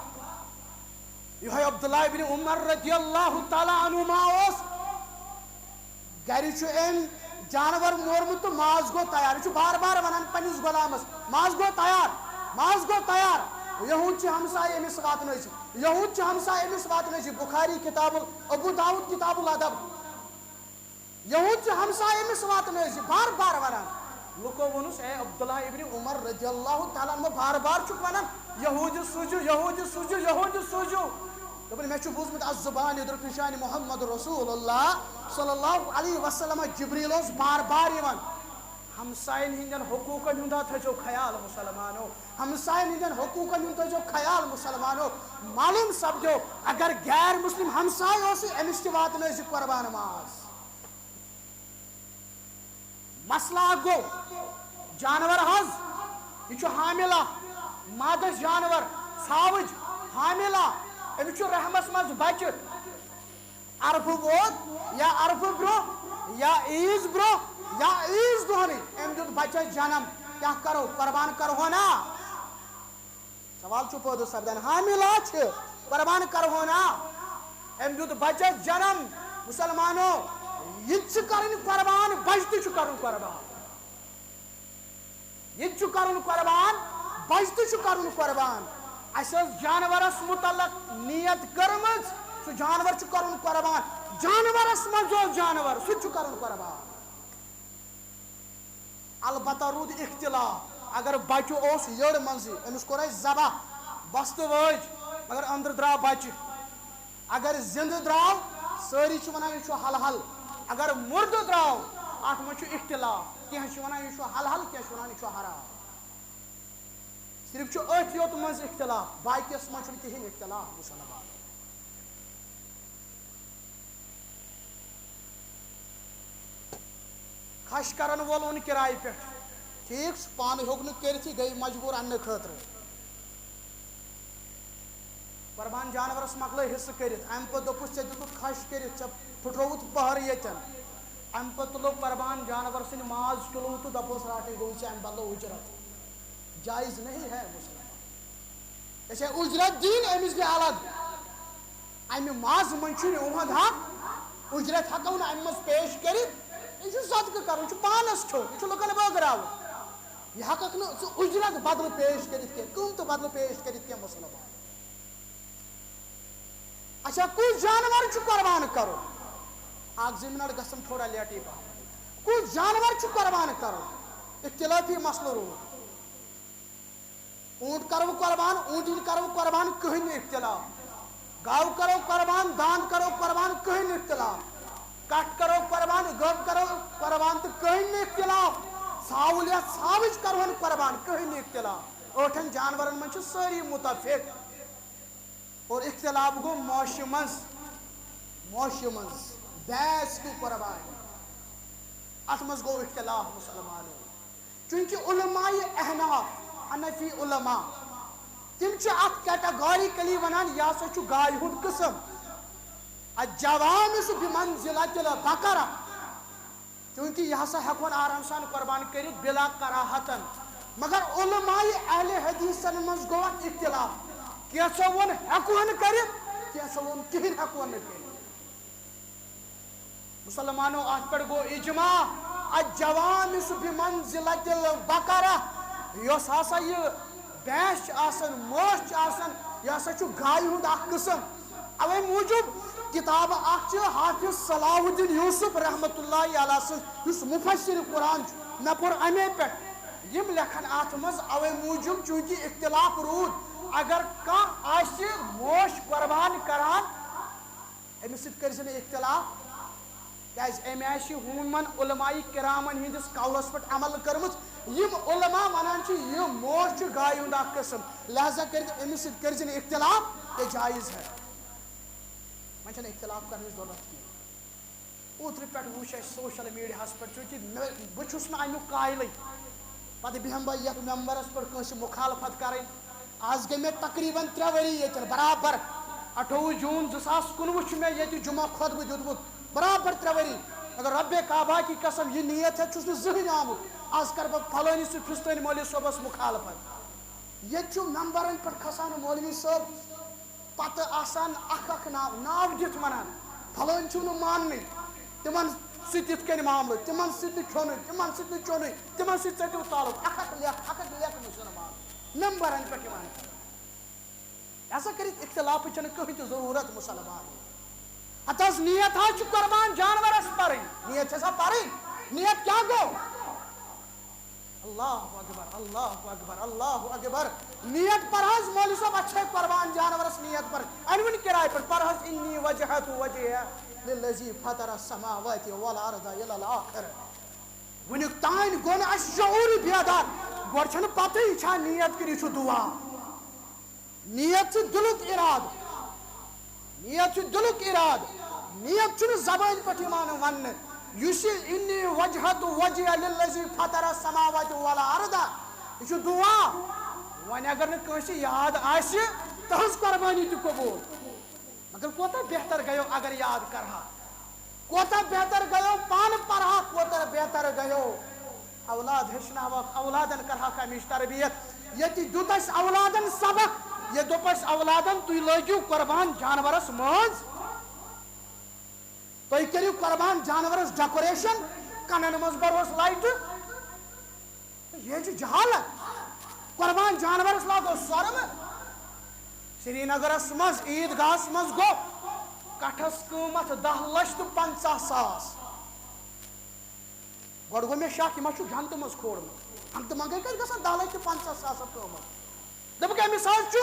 یِہوٚے عبداللہ ابن عمر رضی اللہ تعالیٰ عنہما اوس۔ گرِ چھُ أمۍ جانور مورمُت تہٕ ماز گوٚو تیار۔ یہِ چھُ بار بار وَنان پنٛنِس غلامَس، "ماز گوٚو تیار، ماز گوٚو تیار۔" یہوٗد چھِ ہمسایہِ أمِس واتنٲوِتھ۔ یہوٗد چھِ ہمسایہِ أمِس واتنٲوِتھ۔ بخاری کتاب ال-، ابو داؤد کتاب الادب۔ یہوٗد چھِ ہمسایہِ أمِس واتنٲوِتھ بار بار وَنان۔ لُکو ووٚنُس، "اے عبداللہ ابن عمر رضی اللہ تعالیٰ عنہ، بار بار چھُکھ وَنان، یہوٗدِ سوٗزِو، یہوٗدِ سوٗزِو، یہوٗدِ سوٗزِو۔" دوٚپُن، "مےٚ چھُ بوٗزمُت از زبان یدرک لسان محمد رسول اللہ صلی اللہ علیہ وسلم، جبریل اوس بار بار یِوان۔" ہمساین ہٕنٛدٮ۪ن حقوٗقن ہُنٛد ہا تھٲیزیو خیال مُسلمانو، ہمساین ہٕنٛدٮ۪ن حقوٗقن ہُنٛد تھٲیزیو خیال مُسلمانو۔ معلوم سپدیو، اگر غیر مسلم ہمساے اوسُے، أمِس تہِ واتنٲیزِ قۄربان ماز۔ مسئلہ اکھ گوٚو، جانور حظ، یہِ چھُ حاملہ، مادس جانور، ژھاوٕج، حاملہ، أمِس چھُ رحمس منٛز بچہِ۔ عرفہٕ ووت یا عرفہٕ برونٛہہ یا عیٖذ برونٛہہ یا عیٖذ دۄہنٕے أمۍ دیُت بچس جنم، کیٛاہ کرو؟ قۄربان کرہو نا؟ سوال چھُ پٲدٕ سپدان، حاملہ چھِ، قۄربان کرہو نا؟ أمۍ دیُت بچس جنم۔ مُسلمانو، یہِ تہِ چھِ کرٕنۍ قۄربان، بچہِ تہِ چھُ کرُن قۄربان۔ یہِ تہِ چھُ کرُن قۄربان، بچہِ تہِ چھُ کرُن قۄربان۔ اَسہِ ٲس جانورس مُتعلق نیت کٔرمٕژ، سُہ جانور چھُ کرُن قۄربان۔ جانورس منٛز اوس جانور، سُہ تہِ چھُ کرُن قۄربان۔ البتہ روٗد اختلاف، اگر بچہِ اوس یٔڑ منٛزٕے، أمِس کوٚر اَسہِ ذبح، بستہٕ وٲج، مگر أنٛدرٕ درٛاو بچہِ۔ اگر زِنٛدٕ درٛاو، سٲری چھِ وَنان یہِ چھُ حلحل، اگر مُردٕ درٛاو، اَتھ منٛز چھُ اختلاف، کینٛہہ چھِ وَنان یہِ چھُ حلحل، کینٛہہ چھِ وَنان یہِ چھُ حرام۔ صرف چھُ أتھۍ یوت منٛز اختلاف، باقیَس منٛز چھُنہٕ کِہیٖنۍ اختلاف مُسلمانَن۔ کھش کرن وول اوٚن کرایہِ پٮ۪ٹھ، ٹھیٖک چھُ، پانہٕ ہیوٚک نہٕ کٔرِتھٕے، گٔے مجبوٗر اَننہٕ خٲطرٕ۔ قۄربان جانورس مۄکلٲے حصہٕ کٔرِتھ، اَمہِ پتہٕ دوٚپُس، "ژےٚ دیُتُتھ کھش کٔرِتھ، ژےٚ پھُٹرووُتھ پہر ییٚتٮ۪ن۔" اَمہِ پتہٕ تُلو قۄربان جانور سٕنٛدِ ماز کِلوٗ تہٕ دوٚپُس، "رٹٕنۍ گوٚوُے ژےٚ اَمہِ بدلہٕ اُجرت۔" جایز نہیں ہے مسلمان۔ ژےٚ چھے اُجرت دِنۍ، أمِس دِ الگ۔ اَمہِ مازٕ منٛز چھُنہٕ یِہُنٛد حق، اُجرت ہٮ۪کو نہٕ اَمہِ منٛز پیش کٔرِتھ۔ یہِ چھُ صدقہٕ کَرُن، یہِ چھُ پانَس کھیوٚن، یہِ چھُ لُکَن بٲگراوُن۔ یہِ ہٮ۪کَکھ نہٕ ژٕ اُجرت بدلہٕ پیش کٔرِتھ کینٛہہ، قۭمتہٕ بدلہٕ پیش کٔرِتھ کینٛہہ مُسلمان۔ اچھا، کُس جانور چھُ قۄربان کرُن؟ اکھ زٕ منٹ گژھن تھوڑا لیٹٕے پہم۔ کُس جانور چھُ قۄربان کرُن؟ اختلافی مسلہٕ روٗد۔ اوٗنٹ کرو قۄربان، اوٗنٹِنۍ کرو قۄربان، کٕہٕنۍ نہٕ اختلاف۔ گاو کرو قۄربان، داند کرو قۄربان، کٕہٕنۍ نہٕ اختلاف۔ کٹھ کرو قۄربان، گٔب کرو قۄربان تہٕ کٕہٕنۍ نہٕ اختلاف۔ ژھاوُل یا ژھاوٕج کرہون قۄربان، کٕہٕنۍ نہٕ اختلاف۔ ٲٹھن جانورن منٛز چھِ سٲری متفق۔ اور اختلاف گوٚو موشہِ منٛز، موشہِ منٛز بھینس کیُو قۄربان۔ اتھ منٛز گوٚو اختلاف مسلمانو۔ چونکہ علماء احناف، حنفی علماء، تِم چھِ اتھ categorically ونان، یہِ ہسا چھُ گایہِ ہُنٛد قٕسم۔ الجوامس بمنزلة البقرة۔ چونکہ یہِ ہسا ہٮ۪کون آرام سان قۄربان کٔرِتھ بلا کراہتن۔ مگر علماء اہل حدیثن منٛز گوٚو اتھ اختلاف۔ کینٛژھو ووٚن ہٮ۪کون کٔرِتھ، کینٛژھو ووٚن کِہیٖنۍ ہٮ۪کون نہٕ کٔرِتھ۔ مسلمانو، اتھ پٮ۪ٹھ گوٚو اجماع، الجوامس بمنزلة البقرة۔ یۄس ہسا یہِ بھینس چھِ آسان، موش چھِ آسان، یہِ ہسا چھُ گایہِ ہُنٛد اکھ قٕسم۔ اوے موٗجوٗب کتاب اکھ چھِ حافظ صلاح الدین یوسف رحمۃ اللہ علیہ سٕنٛز، یُس مفسر قرآن چھُ، مےٚ پوٚر امے پٮ۪ٹھ۔ یِم لیکھن اتھ منٛز اوے موٗجوٗب، چونکہ اختلاف روٗد، اگر کانٛہہ آسہِ موش قۄربان کران، أمِس سۭتۍ کٔرۍ زِ نہٕ اختلاف، کیازِ أمۍ آسہِ ہُمن علماء کرامن ہٕنٛدِس قولس پٮ۪ٹھ عمل کٔرمٕژ۔ یِم علماء ونان چھِ، یہِ موش چھُ گایہِ ہُنٛد اکھ قٕسم، لہذا کٔرۍ زِ أمِس سۭتۍ کٔرۍ زِ نہٕ اختلاف، یہِ جایز ہے۔ وۄنۍ چھَنہٕ اختلاف کرنٕچ ضروٗرت کینٛہہ۔ اوترٕ پٮ۪ٹھ وٕچھ اَسہِ social media ہَس پٮ۪ٹھ، چوٗنٛکہِ مےٚ، بہٕ چھُس نہٕ اَمیُک قٲیلٕے۔ پَتہٕ بیٚہمہٕ بہٕ یَتھ ممبرَس پٮ۪ٹھ کٲنٛسہِ مُخالفت کَرٕنۍ۔ آز گٔے مےٚ تقریباً ترٛےٚ ؤری ییٚتٮ۪ن برابر۔ اَٹھووُہ جوٗن زٕ ساس کُنوُہ چھُ مےٚ ییٚتہِ جمعہ خطبہٕ دیُتمُت، برابر ترٛےٚ ؤری۔ مگر رۄبِ کعبہ کی قسم، یہِ نیت ہٮ۪تھ چھُس نہٕ زٕہٕنۍ آمُت آز کَرٕ بہٕ فلٲنِس تہٕ فِستٲنۍ مولوی صٲبَس مُخالفت۔ ییٚتہِ چھُ ممبرَن پٮ۪ٹھ کھسان مولوی صٲب، پتہٕ آسان اکھ اکھ ناو، ناو دِتھ ونان، فلٲنۍ چھِو نہٕ ماننٕے، تِمن سۭتۍ یِتھ کٔنۍ معاملہٕ، تِمن سۭتۍ نہٕ کھیوٚنُے، تِمن سۭتۍ نہٕ چیوٚنُے، تِمن سۭتۍ ژٔٹِو تعلق، اکھ اکھ لیکھ، اکھ اکھ لیکھ مُسلمان ممبرن پٮ۪ٹھ یِوان کرنہٕ۔ یہِ ہسا کٔرِتھ اختلافٕچ چھنہٕ کٕہٕنۍ تہِ ضروٗرت مُسلمان۔ ہتہٕ حظ نیت حظ چھِ قۄربان جانورس پرٕنۍ، نیت چھےٚ سا پرٕنۍ، نیت کیٛاہ گوٚو؟ اللہ اکبر، اللہ اکبر، اللہ اکبر۔ نیت پر حظ مولوی صٲب، اچھے قربان جانورس نیت پر۔ انہِ وُنہِ کرایہِ پر، پر حظ انی وجہت وجہیہ للذی فطر السماوات والارض الی الاخر۔ وُنیُک تام گوٚو نہٕ اَسہِ شعوٗرٕے بیدار۔ گۄڈٕ چھنہٕ پتہٕے چھا نیت کِنہٕ یہِ چھُ دُعا۔ نیت چھُ دِلُک اِرادٕ۔ نیت چھُ دِلُک اِرادٕ۔ نیت چھُنہٕ زبٲنۍ پٮ۪ٹھ یِوان وننہٕ۔ یُس یہِ انی وجہت وجہیہ للذی فطر السماوات والارض، یہِ چھُ دُعا۔ وۄنۍ اگر نہٕ کٲنٛسہِ یاد آسہِ، تہنٛز قۄربٲنی تہِ قبوٗل۔ مگر کوتاہ بہتر گٔیو اگر یاد کرہا۔ کوتاہ بہتر گٔیو پانہٕ پرہا، کوتاہ بہتر گٔیو۔ اولاد ہیٚچھناوہوکھ، اولادن کرہاکھ امِچ تربیت۔ ییٚتہِ دیُت اسہِ اولادن سبق، ییٚتہِ دوٚپ اسہِ اولادن، تُہۍ لٲگِو قربان جانورس مٲنٛز، تُہۍ کٔرِو قربان جانورس decoration، کنن منٛز برہوس لایٹہٕ۔ یہِ چھِ جہالت۔ قربان جانورس لاگو سۄرمہٕ۔ سرینگرس منٛز عیٖد گاہس منٛز گوٚو کٹھس قۭمتھ دَہ لچھ تہٕ پنٛژاہ ساس۔ گۄڈٕ گوٚو مےٚ شک، یہِ ما چھُ جنتہٕ منٛز کھولمُت؟ جنتہٕ منٛگے کتہِ گژھان دَہ لچھ تہٕ پنٛژاہ ساس قۭمتھ؟ دوٚپُکھ، أمِس حظ چھُ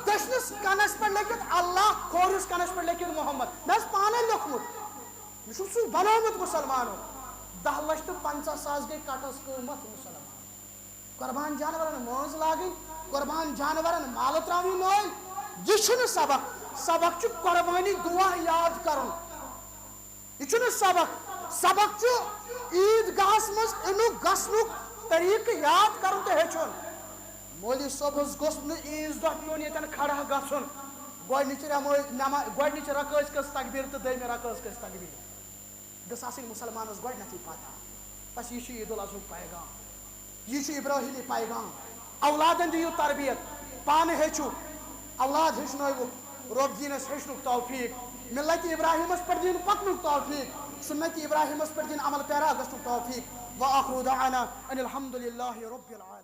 دٔچھنِس کنس پٮ۪ٹھ لیکھِتھ اللہ، کھوورِس کنس پٮ۪ٹھ لیکھِتھ محمد۔ مےٚ حظ پانے لیوٚکھمُت۔ یہِ چھُ سُہ بنومُت مُسلمانو۔ دَہ لچھ تہٕ پنٛژاہ ساس گٔے کٹھس قۭمتھ مُسلمان۔ قربان جانورن مٲنٛز لاگٕنۍ، قربان جانورن مالہٕ ترٛاوٕنۍ نٲلۍ، یہِ چھُنہٕ سبق۔ سبق چھُ قربٲنی دۄہ یاد کرُن۔ یہِ چھُنہٕ سبق۔ سبق چھُ عیٖد گاہس منٛز اَمیُک گژھنُک طریٖقہٕ یاد کرُن تہٕ ہیٚچھُن۔ مولوی صٲبس گوٚژھ نہٕ عیٖذ دۄہ پیوٚن ییٚتٮ۪ن کھڑا گژھُن۔ گۄڈٕنِچ رٮ۪مٲ-، نٮ۪ما-، گۄڈٕنِچ رکٲژ کٔژ تکبیٖر تہٕ دوٚیمہِ رکٲژ کٔژ تکبیٖر۔ گٔژھ آسٕنۍ مُسلمانس گۄڈٕنٮ۪تھٕے پتہ۔ بس، یہِ چھُ عید الاضحیٰ ہُک پیغام، یہِ چھُ ابراہیمی پیغام۔ اولادن دِیِو تربیت، پانہٕ ہیٚچھِو، اولاد ہیٚچھنٲوِو۔ رۄب دِیِن اَسہِ ہیٚچھنُک توفیٖق، مِلتِ ابراہیمس پٮ۪ٹھ دِیِن پکنُک توفیٖق، سُنتِ ابراہیمس پٮ۪ٹھ دِیِن عمل پیرا گژھنُک توفیٖق۔ وآخر دعوانا ان الحمد للہ رب العالمین۔